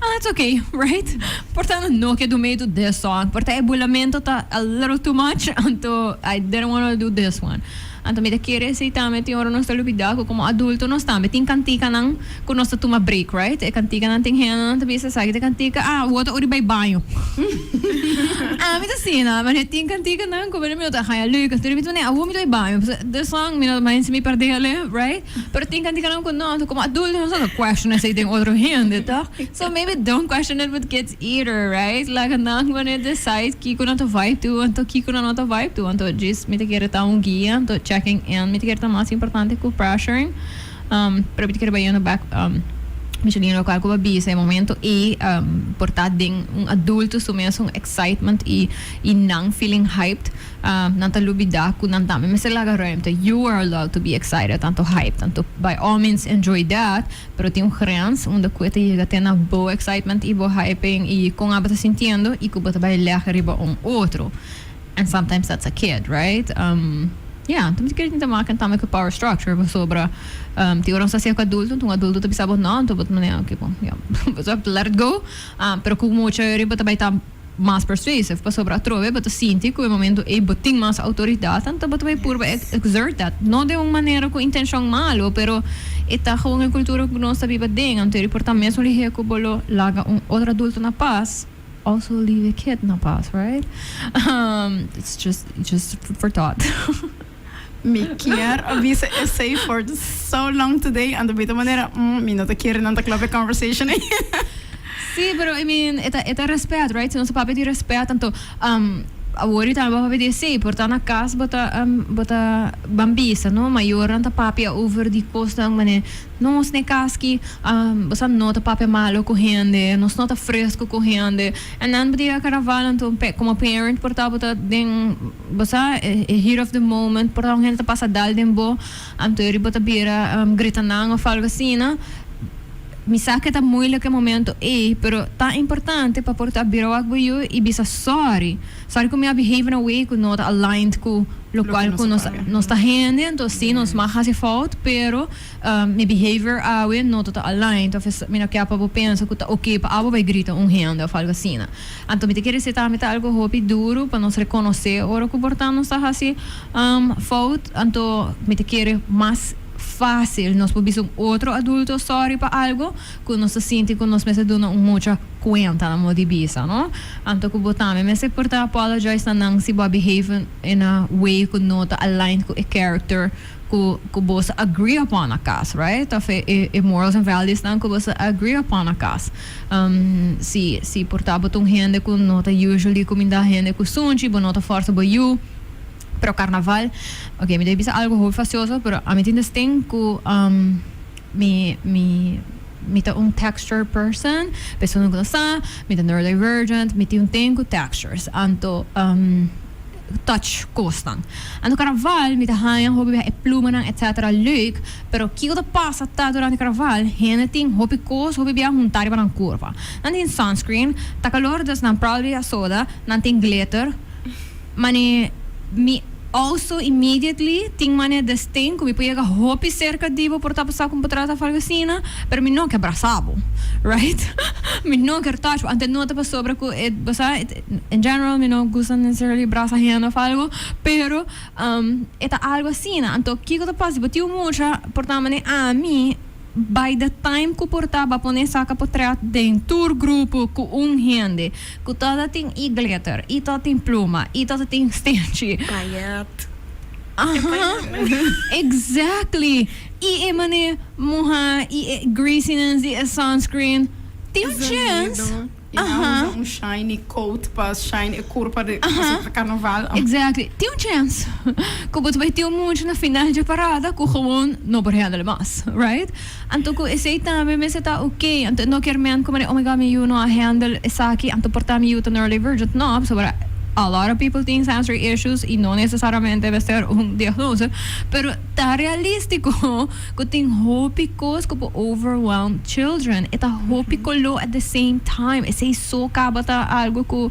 And that's ok, right? Por tanto no ke do mee to this song, por ta e bulamento ta a little too much, anto I didn't wanna do this one. Anto mi ta kere esei tambe tin ora nos ta lubida ku komo adulto nos tambe tin kantikanan ku nos ta tuma break, right? E kantikanan tin hendenan ta bisa esaki ta kantika, ah, awor ta ora di bai baño. Ami ta asina, manera tin kantikanan ku mi no ta haña leuk, anto mi ta manera awor mi ta bai baño, pasobra this song mi no ta mind si mi pèrdè al'e, right? Pero tin kantikanan ku no, anto komo adulto nos no ta question esei den otro hende, tòg? So maybe don't question it with kids either, right? Laga nan wanneer decide kiko nan ta vibe to, anto kiko nan no ta vibe to. Anto djis mi ta kere ta un guia, anto checking in mi ta kere ta mas importante ku pressuring. Pero mi ta kere bayendo back Micheline locual cu bo a bisa e momento ey por ta den un adulto su mes un excitement y y nan feeling hyped. Nan ta lubida cu nan tambe mester laga ruimte. You are allowed to be excited anto hyped anto by all means enjoy that. Pero tin un grens unda cu e ta yega te na bo excitement y bo hyping y con abo ta sintiendo y cu bo ta bay leg riba un otro. And sometimes that's a kid, right? Yeah, anto mi ta kere tin ta maken tambe cu power structure pasobra tin ora nos ta hacia cu adulto, anto un adulto ta bisa bo no, anto bo ta manera ok bon, yeah, bo ta let it go. Pero cu mucha riba ta bay ta mas persuasive pasobra atrobe bo ta sinti cu e momento ey bo tin mas autoridad anto bo ta bay purba exert that no den un manera cu intencion malo pero e ta gewoon e cultura cu nos ta biba den anto e por ta mesun lihe cu bo lo laga un otro adulto na pas also leave a kid na pas, right? It's just food for thought. Mi kier a bisa esey for so long today anto mi ta manera mi no ta kere nan ta klap e conversation ey. Sí, pero I mean e ta e ta respet, right? Si nos ta papia di respet anto awor y tambe bo a papia di esey, por ta na cas bo ta bo ta ban bisa no, mayornan ta papia over di cosnan mane nos n'e cas ki bo sa no ta papia malo cu hende, nos no ta fresco cu hende and then bo ta yega carnaval anto como parent por ta bo ta den. Bo sa, e heat of the moment, por ta un hende ta pasa dal den bo, anto eri bo ta bira grita nan of algo asina. Mi sa ke ta moeilijk e momento ei, pero ta importante pa por ta bira wak bo yu i bisa sorry. Sorry ku mi a behave in a way ku no ta aligned ku lokual ku nos nos ta hende, anto si nos mag hasi fout, pero mi behavior awe no ta ta aligned of mi no ke pa bo pensa ku ta oke pa abo bai grita un hende of algo asina. Anto mi ta kere si tambe ta algo hopi duru pa nos rekonosé ora ku por ta nos ta hasi fout. Anto mi ta kere mas fásil nos por bisa un otro adulto sòri pa algo ku nos ta sinti ku nos mester duna un mucha kuenta na modo di bisa, no? Anto ku bo tambe mester por ta apologize na nan si bo a behave in a way ku no ta aligned ku e character ku ku boso agree upon na kas, right? Of e e e morals and values nan ku boso agree upon na kas. Si si por ta bo ta un hende ku no ta usually kuminda hende ku sunchi, bo no ta forsa bo yu. Pero karnaval, ok, mi debe bisa algu hopi fastioso, pero ami tin destin ku mi mi mi ta un texture person, persona ku no sa, mi ta neurodivergent, mi tin un ten ku textures. Anto touch kosnan. Anto karnaval mi ta haña hopi biaha e plumanan etcetera leuk, pero kiko ta pasa ta durante karnaval hende tin hopi kos hopi biaha hunta riba nan kurpa. Nan tin sunscreen, ta kalor dus nan probably a soda, nan tin glitter, mane mi also immediately tin mane destin ku mi por yega hopi serka di bo por ta pasa ku mi por trata of algo asina, pero mi no ke brasa bo, right? Mi no ker touch bo, ante no ta pasobra ku e bo sa. In general mi no gusta necessarily brasa hende of algo, pero e ta algo asina. Anto kiko ta pasa si bo tin un mucha por ta manera ami by the time ku por ta ba pone saka potret den tur grupo ku un hende ku tabata tin i glitter i tabata tin pluma i tabata tin stenchi. Payet. Aha, exactly. I e manera muha i e greasiness di e sunscreen. Tin un chance. I nan usa un shiny coat pa shine e kurpa di pasobra ta karnaval. Exactly. Tin un chance ku bo ta bai tin un mucha na final dje parada ku gewoon no por handle mas, right? Anto ku esei tambe mester ta ok. Anto e no kier men ku manera, oh my God, mi yu no a handle esaki, anto por ta mi yu ta neurodivergent. No, pasobra a lot of people tin sensory issues i no necesariamente mester un diagnose. Pero ta realistico Ku tin hopi kos ku por overwhelm children. E ta hopi koló at the same time. Esei so kaba ta algu ku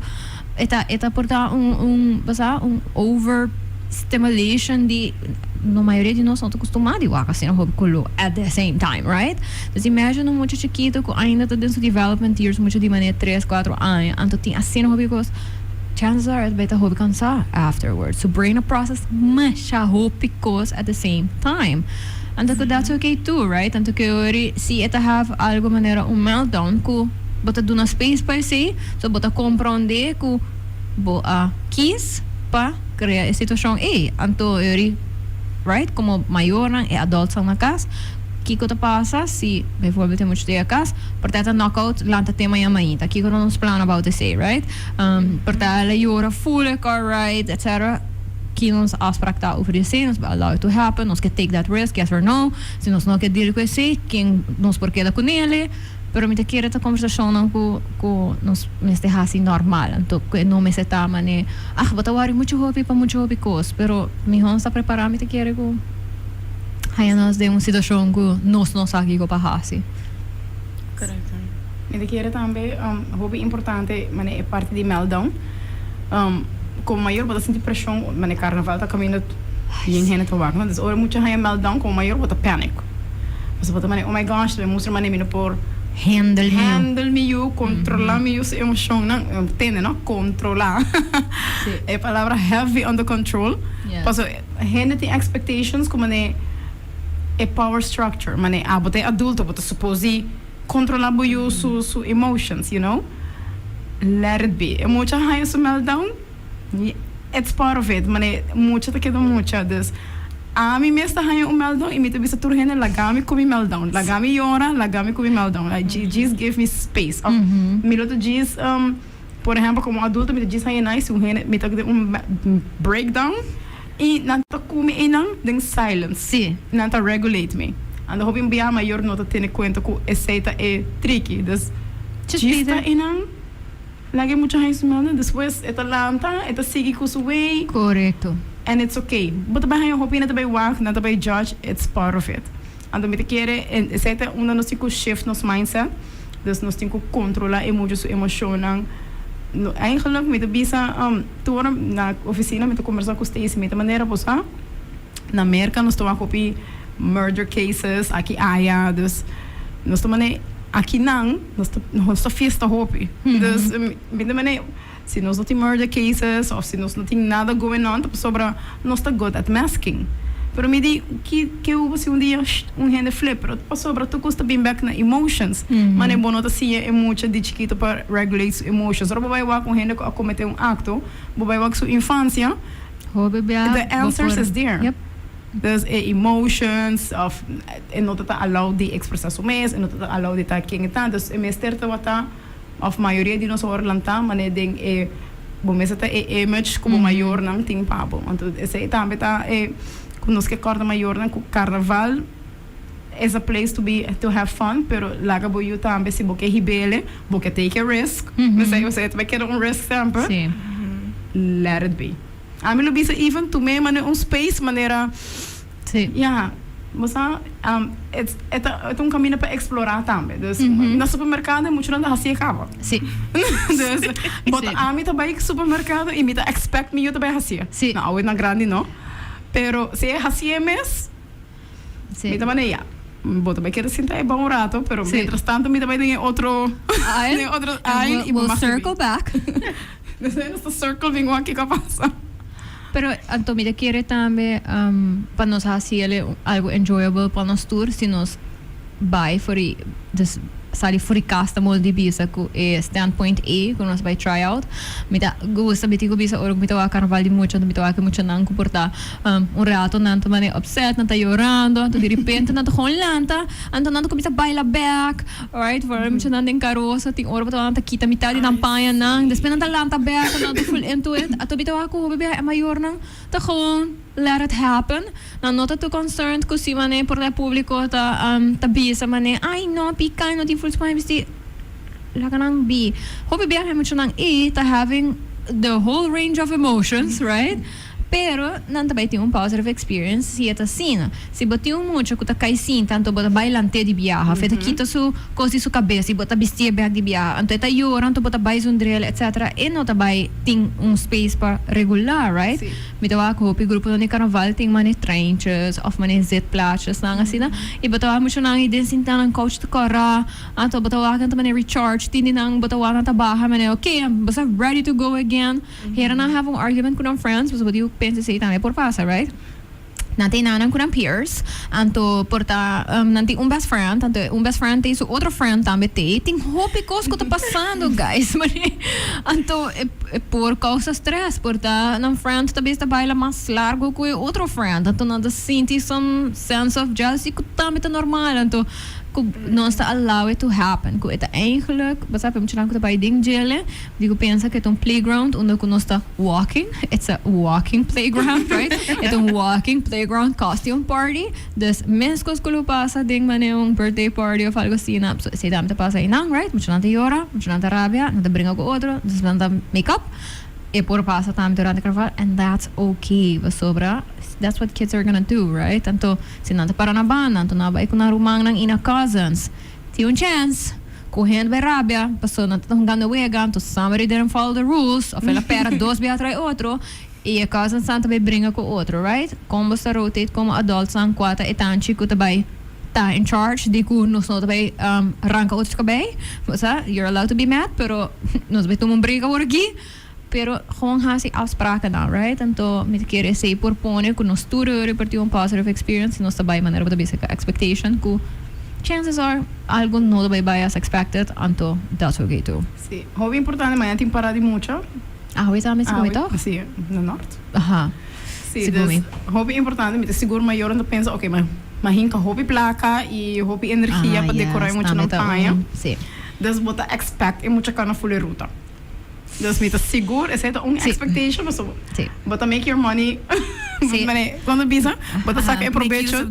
e ta e ta por ta un un bo sa un over stimulation di no mayoria di nos no ta kustumá di wak asina hopi koló at the same time, right? Dus imagine un mucha chikitu ku ainda ta den su development years, mucha di manera tres, kuatro aña, anto tin asina hopi kos. Chances are e ta bay ta hopi cansa afterwards. Su brain a process masha hopi cos at the same time. Anto cu that's okay too, right? Anto cu ori si e ta have algo manera un meltdown cu bo ta duna space pa esey, so bo ta compronde cu bo a kies pa crea e situacion ey. Anto ori, right, como mayornan, e adultsnan na cas, kico ta pasa si bijvoorbeeld e mucha ta yega cas, por ta e ta knock out lanta te maña mainta. Kico ta nos plan about esey, right? Por ta el a yora full e car ride, etc. Ki nos afspraak ta over esey? Nos por allow it to happen? Nos ke take that risk, yes or no? Si nos no ke deal ku esey, ken nos por keda ku nele? Pero mi ta kere ta conversacionnan ku ku nos mester hasi normal. Anto ku e no mester ta mane, ah, bo ta wori muchu hopi pa muchu hopi kos. Pero mihó nos ta prepará, mi ta kere ku haña nos den un situacion ku nos no sa kiko pa hasi. Correcto. Mi ta kere tambe hopi importante mane e parti di meltdown. Como mayor bo ta sinti presion mane carnaval ta caminda yen hende ta wak no. Dus ora mucha haña meltdown como mayor bo ta panic. Pasobra bo ta mane oh my gosh ta mustra mane mi no por Handle mi yu. Handle mi yu, controla mi yu su emocionnan. Tende no, controla. E palabra heavy on the control. Pasobra hende tin expectations cu mane e power structure, mane abo ta e adulto, bo ta suppose di controla bo yu su su emotions, you know. Let it be. E mucha haña su meltdown, it's part of it, mane mucha ta keda mucha, dus ami mes ta haña un meltdown y mi ta bisa tur hende laga mi cu mi meltdown, laga mi yora, laga mi cu mi meltdown, like djis give me space, of mi lo ta djis, por ehempel como adulto mi ta djis haña nice si un hende mi ta den un breakdown. I nan ta kumi einan den silence. Sí. Nan ta regulate mi. Anto hopi un biaha mayor no ta tene kuenta ku esei ta e triki. Dus Just be djis ta there. einan, laga e mucha haña su meltdown. Despues e ta lanta, e ta sigui ku su way. Korekto. And it's okay. Bo ta bai haña hopi hende ta bai wak, nan ta bai judge, it's part of it. Anto mi ta kere esei ta unda nos tin ku shift nos mindset. Dus nos tin ku kontrola e mucha su emoshonnan. No, eigenlijk mi ta bisa tur ora na oficina mi ta conversa cu Stacy mi ta manera bo sa na Merca nos ta wak hopi murder cases aki aya dus nos ta mane aki nan nos ta nos ta fiesta hopi dus mi ta mane si nos no tin murder cases of si nos no tin nada going on ta pasobra nos ta good at masking pero mi di ki ke hubo si un dia un hende flip pero ta pasobra tur cos ta bin bek na emotions mane bo no ta siña e mucha di chikito pa regulate su emotions ora bo bai wak un hende cu a comete un acto bo bai wak su infancia Hopi bia the bo answers por is there yep. Dus e emotions of e no ta ta allowed di expresa su mes e no ta ta allowed di ta ken e ta dus e mester tabata Of mayoria di nos a wòrdu lantá manera den e bo mester ta e image ku bo mayornan tin pa bo. Anto esei tambe ta e ku nos ke kòrda mayornan ku karnaval is a place to be to have fun pero laga bo yu tambe si bo ke hib'ele bo ke take a risk esei esei ta bai keda un risk semper let it be. Ami lo bisa even tum'é manera un space manera. Sí. Ya, bo sa, it's, e ta, e ta un camino pa explora tambe. Dus, na supermercado e muchanan ta haci e caba. Sí. Dus, bo ta, Sí. ami ta bay supermercado y mi ta expect mi yu ta bay hacié. Sí. No, awe na grandi no. Pero si e hacié mes, Sí. mi ta manda ya. Bo ta bay keda sinta e bon un rato, pero Sí. mientras tanto mi ta bay den e otro, Aisle. den e otro And aisle we'll, y bo we'll mag ribi. circle back. Dus nos ta circle bin wak kico a pasa. Pero anto mi ta kere tambe pa nos haci el algo enjoyable pa nos tur si nos bay for di dus sali for di cas ta modo di bisa cu e standpoint ey cu nos bay try out. Mi ta gusta mi tin cu bisa ora cu mi ta wak carnaval di mucha anto mi ta wak e muchanan cu por ta un rato nan ta mane upset nan ta yorando anto di repente nan ta gewoon lanta anto nan ta cuminsa baila bek. Alright, for e muchanan den karosa tin ora bo ta nan ta kita mitad di nan pañanan, despues nan ta lanta bek, nan ta full into it. Ato mi ta wak ku hopi biaha e mayornan ta gewoon let it happen. Nan no ta too concerned ku si manera por ta e publico ta ta bisa manera ay no pika no tin full su paña bisti. Laga nan bi. Hopi biaha e muchanan ei ta having the whole range of emotions, right? Pero nan ta bay tin un positive experience si e ta asina. Si bo tin un mucha cu ta cay sinta anto bo ta bay lant'é di biaha of e ta kita su cos di su cabes y bo ta bisti'é bek di biaha anto e ta yora anto bo ta bay zundrel etc. E no ta bay tin un space pa regula, right? Mi ta wak hopi gruponan di carnaval tin mane treintjes of mane zitplaatsjesnan asina y bo ta wak muchanan y den sinta nan couch ta cora anto bo ta wak nan ta mane recharge tin di nan bo ta wak nan ta baha mane ok bo sa ready to go again. Hera nan have un argument ku nan friends, pasobra bo tin ku pensa esei tambe por pasa, right? Nan ta enanan ku nan peers, anto por ta nan tin un best friend, anto e un best friend tin su otro friend tambe t'ei. Tin hopi kos ku ta pasando, guys, mane. Anto e por kousa stress, por ta nan friend ta bisa ta baila mas largo ku e otro friend, anto nan ta sinti some sense of jealousy ku tambe ta normal, anto ku nos ta allow it to happen, ku e ta eigenlijk, bo sa, muchanan ku ta bai den djele. Digo pensa ku e ta un playground unda ku nos ta walking, it's a walking playground, right? E ta un walking playground costume party. Dus meskos ku lo pasa den manera un birthday party of algo asina, so esei tambe ta pasa einan, right? Muchanan ta yora, muchanan ta rabia, nan ta bringa ku otro, dus nan ta make up. E por pasa tambe durante carnaval and that's okay, pasobra that's what kids are gonna do, right? Anto si nan ta para na banda, anto nan a bai ku nan rumannan i nan cousins. Tin un chance cu hende bay rabia pasobra nan ta hungando wega anto somebody didn't follow the rules of el a pera dos bia tras otro y e cousins nan ta bay bringa cu otro, right? Con bo sa rotate como adults nan cua ta e tanchi cu ta bay ta in charge di cu nos no ta bay ranca otro su cabey? Bo sa, you're allowed to be mad pero nos bay tuma un break awor aki pero gewoon haci afsprakennan, right? Anto mi ta kere esey por pone cu nos tur a reparti un positive experience y nos ta bay manera bo ta bisa cu expectation cu chances are algo no ta bay bay as expected anto that's okay too. Si, hopi importante mañana tin parada di mucha. Awe tambe si come toch? Si, na Noord. Aha, Si, si dus come. hopi importante mi ta sigur mayornan ta pensa okay ma ma hinka hopi placa y hopi energia Ah, pa decora e yes, mucha tambe nan ta paña. un, si. Dus bo ta expect e mucha cana full e ruta. Dus mi ta sigur esei ta un expectation pasobra bo ta make your money mane cuando bisa bo ta saca e probecho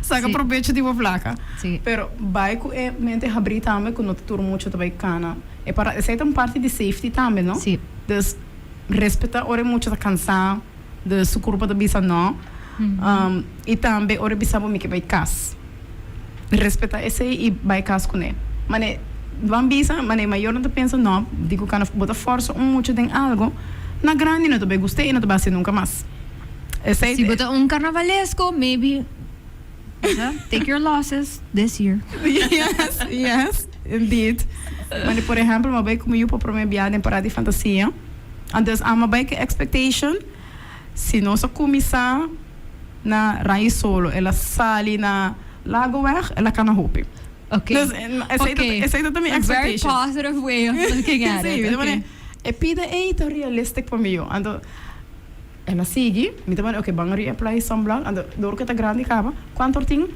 saca probecho di bo placa pero bai cu e mente habri tambe cu no ta tur mucho ta bai cana e para esei ta un parti di safety tambe no dus respeta ora e mucha ta cansa dus su curpa ta bisa no y tambe ora e bisa bo mi ke bai cas. Respeta esey y bay cas cune. Mane ban bisa, mane mayornan ta pensa no, di cu cana bo ta forsa un mucha den algo, na grandi no ta bay gust'e y no ta bay haci nunca mas. Esey. Si bo ta un carnavalesco, maybe take your losses this year. Yes, yes, indeed. Mane por ehempel, mi a bay cu mi yu pa prome biaha den Parada di Fantasia. Antes amo a bay cu expectation, si nos a cuminsa. Na Rai Solo, el a sali na Lagoweg, el a cana hopi. Ok. Dus, esey ta, Ok. esey ta mi A very expectation. positive way of looking at Sí, it. mi ta Ok. pone, e pida ey ta realistic pa mi yo. Anto, el a sigui, mi ta pone, ok, ban reapply sunblock. Anto, dor cu e ta grandi caba, cuanto or tin?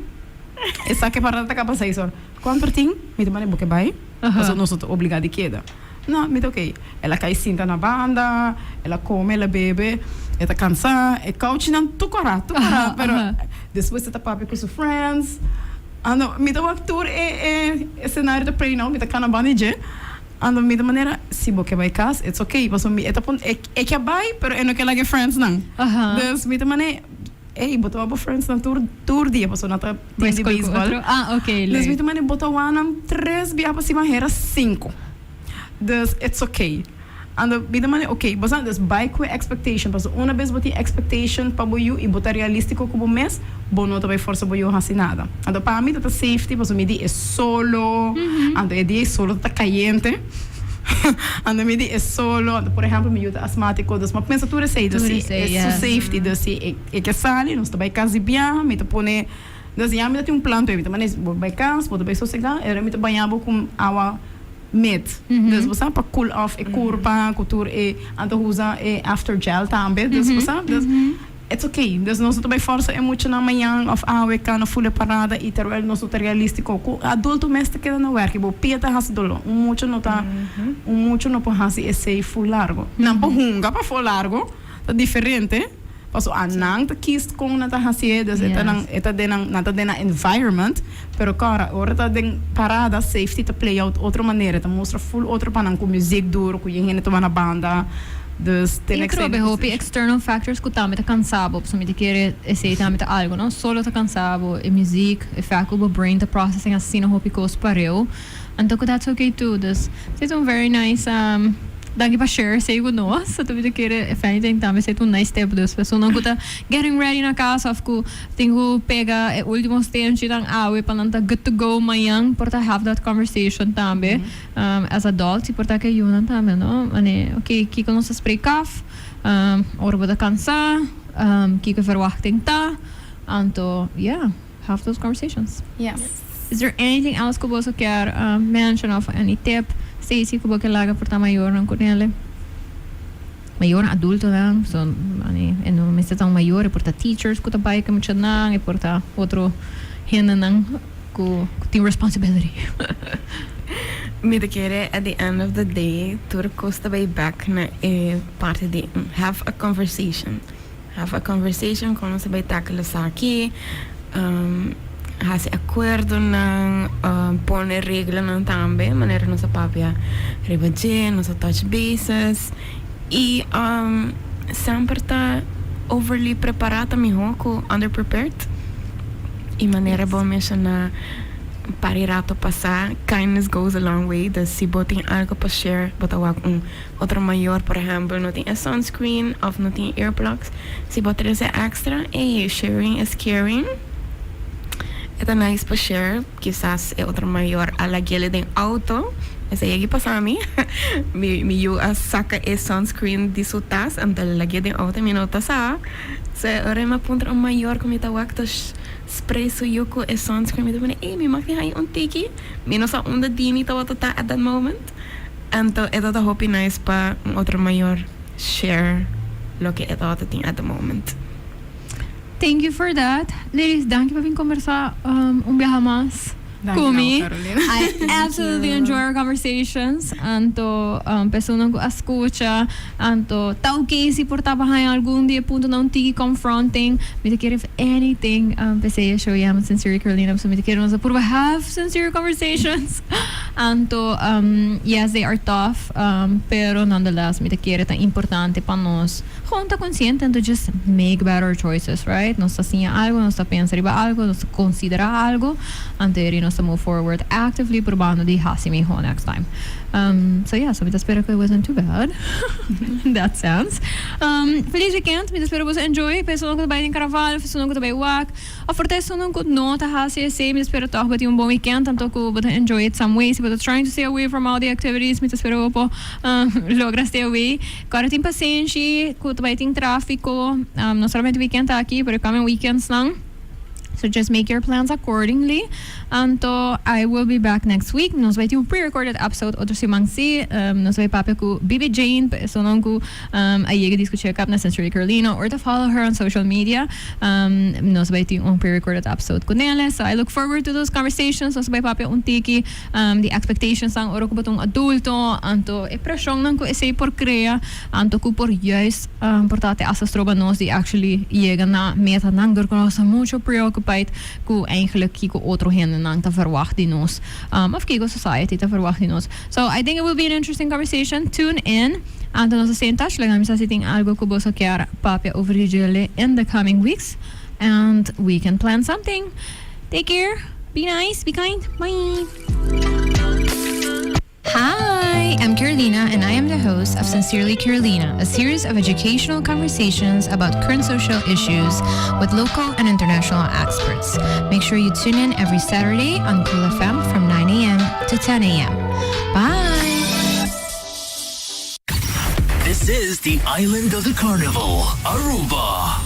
Esaki parada ta caba seis or. Cuanto or tin? Mi ta pone, bo ke bay? Pasobra nos no ta obliga di keda. No, mi ta ok. El a kai sinta na banda, el a kome, el a bebe, e ta kansá, e kouchinan tur kòrá, tur kòrá, pero despues e ta papia ku su friends. Ando mi ta wak tur e e escenario ta play now, mi ta kana banda di dje. Ando mi ta manera, si bo ke bai kas, it's ok, pasobra mi e ta pon e e ke bai, pero e no ke laga e friendsnan. Dus mi ta manera. Ey, bo ta wak bo friends nan tur tur dia pasobra nan ta team di baseball. Ah, ok, Dus leuk. mi ta manda bo ta wak nan tres bia pa siman hera sinku. Dus it's ok. Anto mi ta manda ok, bo sa dus bai ku e expectation pasobra una bes bo tin expectation pa bo yu i bo ta realistico ku bo mes, bo no ta bai forsa bo yu hasi nada. Anto pa mi ta ta safety pasobra mi di e solo, anto e dia e solo ta kayente. Anto mi di e solo, anto por ehempel mi yu ta asmatico, dus mi a pensa tur esey, dus Tur si esey, e su yes. safety, dus si e ke sali nos ta bay cas di biaha, mi ta pone, dus ya mi ta tin un plan tur, mi ta manda bo bay cas, bo ta bay sosega, e ora mi ta baña bo cu awa met, dus bo sa pa cool off e curpa cu tur e, anto usa e after gel tambe, dus bo sa, dus. It's ok, dus nos no ta bai forsa e muchanan mañan of awe kana ful e parada y terwijl nos no ta realistico cu adulto mes ta keda na werk y bo pia ta haci dolor. Un mucha no ta, un mucha no por haci esey ful largo. Nan por hunga pafo largo, ta diferente, paso a nan ta kies con nan ta hacié, dus e ta nan, e ta den nan, nan ta den nan environment, pero kora ora ta den parada safety ta play out otro manera, ta mustra ful otro pa nan cu muziek duro, cu yen hende ta wak na banda. Dus te next day. Hopi external factors ku tambe ta kansa bo, pasobra mi ta kere esei tambe ta algo, no solo ta kansa bo, e muziek, e fact ku bo brain ta processing asina hopi kos pareu, anto ku that's okay too. Dus esei ta un very nice, danki pa share esei ku nos, anto mi ta kere if anything tambe esei ta un nice tip, dus personanan ku ta getting ready na kas of ku tin ku pega e ultimo stenchinan awe pa nan ta good to go mañan por ta have that conversation tambe. As adults y por ta ke yunan tambe no mane ok kiko nos ta spreek af ora bo ta cansa kiko e verwachting ta anto yeah have those conversations. Yes. Is there anything else ku boso kier mention of any tip Stacey ku bo ke laga por ta mayornan ku nele? Mayornan adultonan so mane e no mester ta un mayor e por ta teachers ku ta bai ku e muchanan e por ta otro hendenan. Ku tin responsibility. Mi ta kere at the end of the day tur kos ta bay back na e parti di have a conversation. Have a conversation kon nos ta bay tackle esaki, hasi akuerdonan, pone reglanan tambe manera nos a papia riba dje, nos a touch bases y semper ta overly prepara ta miho ku under prepared. Y manera bo a menciona un par di rato pasa, kindness goes a long way. Dus si bo tin algo pa share, bo ta wak un otro mayor, por ehempel, no tin e sunscreen of no tin earplugs, si bo trece extra, ey, sharing is caring. E ta nice pa share, kisas e otro mayor a laguele den auto, esey a pasa mi, mi yu a saca e sunscreen di su tas anto el a lagu'e den auto y mi no ta sa. So e ora mi a puntra un mayor ku mi ta wak ta spray su yu ku e sunscreen mi ta pone ey mi mag di haña un tiki mi no sa unda Dini tabata ta at that moment anto e tabata hopi nice pa un otro mayor share loke e tabata tin at the moment. Thank you for that. Ladies, danki pa bin kombersá un biaha mas. Ku mi. I absolutely enjoy our conversations. Anto personanan ku a skucha, anto ta oke si por ta pa haña algun di e puntonan un tiki confronting. Mi ta kere if anything p'esei e show yama Sincerely Carolina pasobra mi ta kere nos a purba have sincere conversations. Anto yes they are tough pero nonetheless mi ta kere ta importante pa nos Gewoon ta consciente anto just make better choices, right? Nos ta siña algo, nos ta pensa riba algo, nos ta considera algo, anto eri nos ta move forward actively probando di haci miho next time. So yeah, so mi ta spera cu it wasn't too bad in that sense. Feliz weekend, mi ta spera boso enjoy, pa esunnan cu ta bay den carnaval of esunnan cu ta bay wak, of por ta esunnan cu no ta haci esey, mi ta spera toch bo tin un bon weekend, anto cu bo ta enjoy it some way, si bo ta trying to stay away from all the activities, mi ta spera bo por logra stay away. Ku tin pasenshi, ku ta bai tin tráfiko, no solamente weekend aki, pero coming weekends nan. So just make your plans accordingly. Anto I will be back next week. Nos bai tin un pre-recorded episode otro siman si. Nos bai papia ku Bibi Jane, pa esunnan ku a yega di skucha kap na Sincerely Carolina or ta follow her on social media. Nos bai tin un pre-recorded episode ku nele. So I look forward to those conversations. Nos bai papia un tiki. Di expectationsnan ora ku bo ta un adulto, anto e preshonnan ku esei por krea, anto ku por juist por ta te hasta stroba nos di actually yega na metanan dor ku nos ta mucho preoccupied ku eigenlijk kiko otro hendenan ta verwacht di nos of kiko society ta verwacht di nos. So I think it will be an interesting conversation. Tune in, anto nos ta stay in touch. Laga mi sa si tin algo ku boso kier papia over di djele in the coming weeks and we can plan something. Take care. Be nice, be kind. Bye. Hi, I'm Carolina, and I am the host of Sincerely Carolina, a series of educational conversations about current social issues with local and international experts. Make sure you tune in every Saturday on Cool FM from 9 a.m. to 10 a.m. Bye. This is the island of the carnival, Aruba.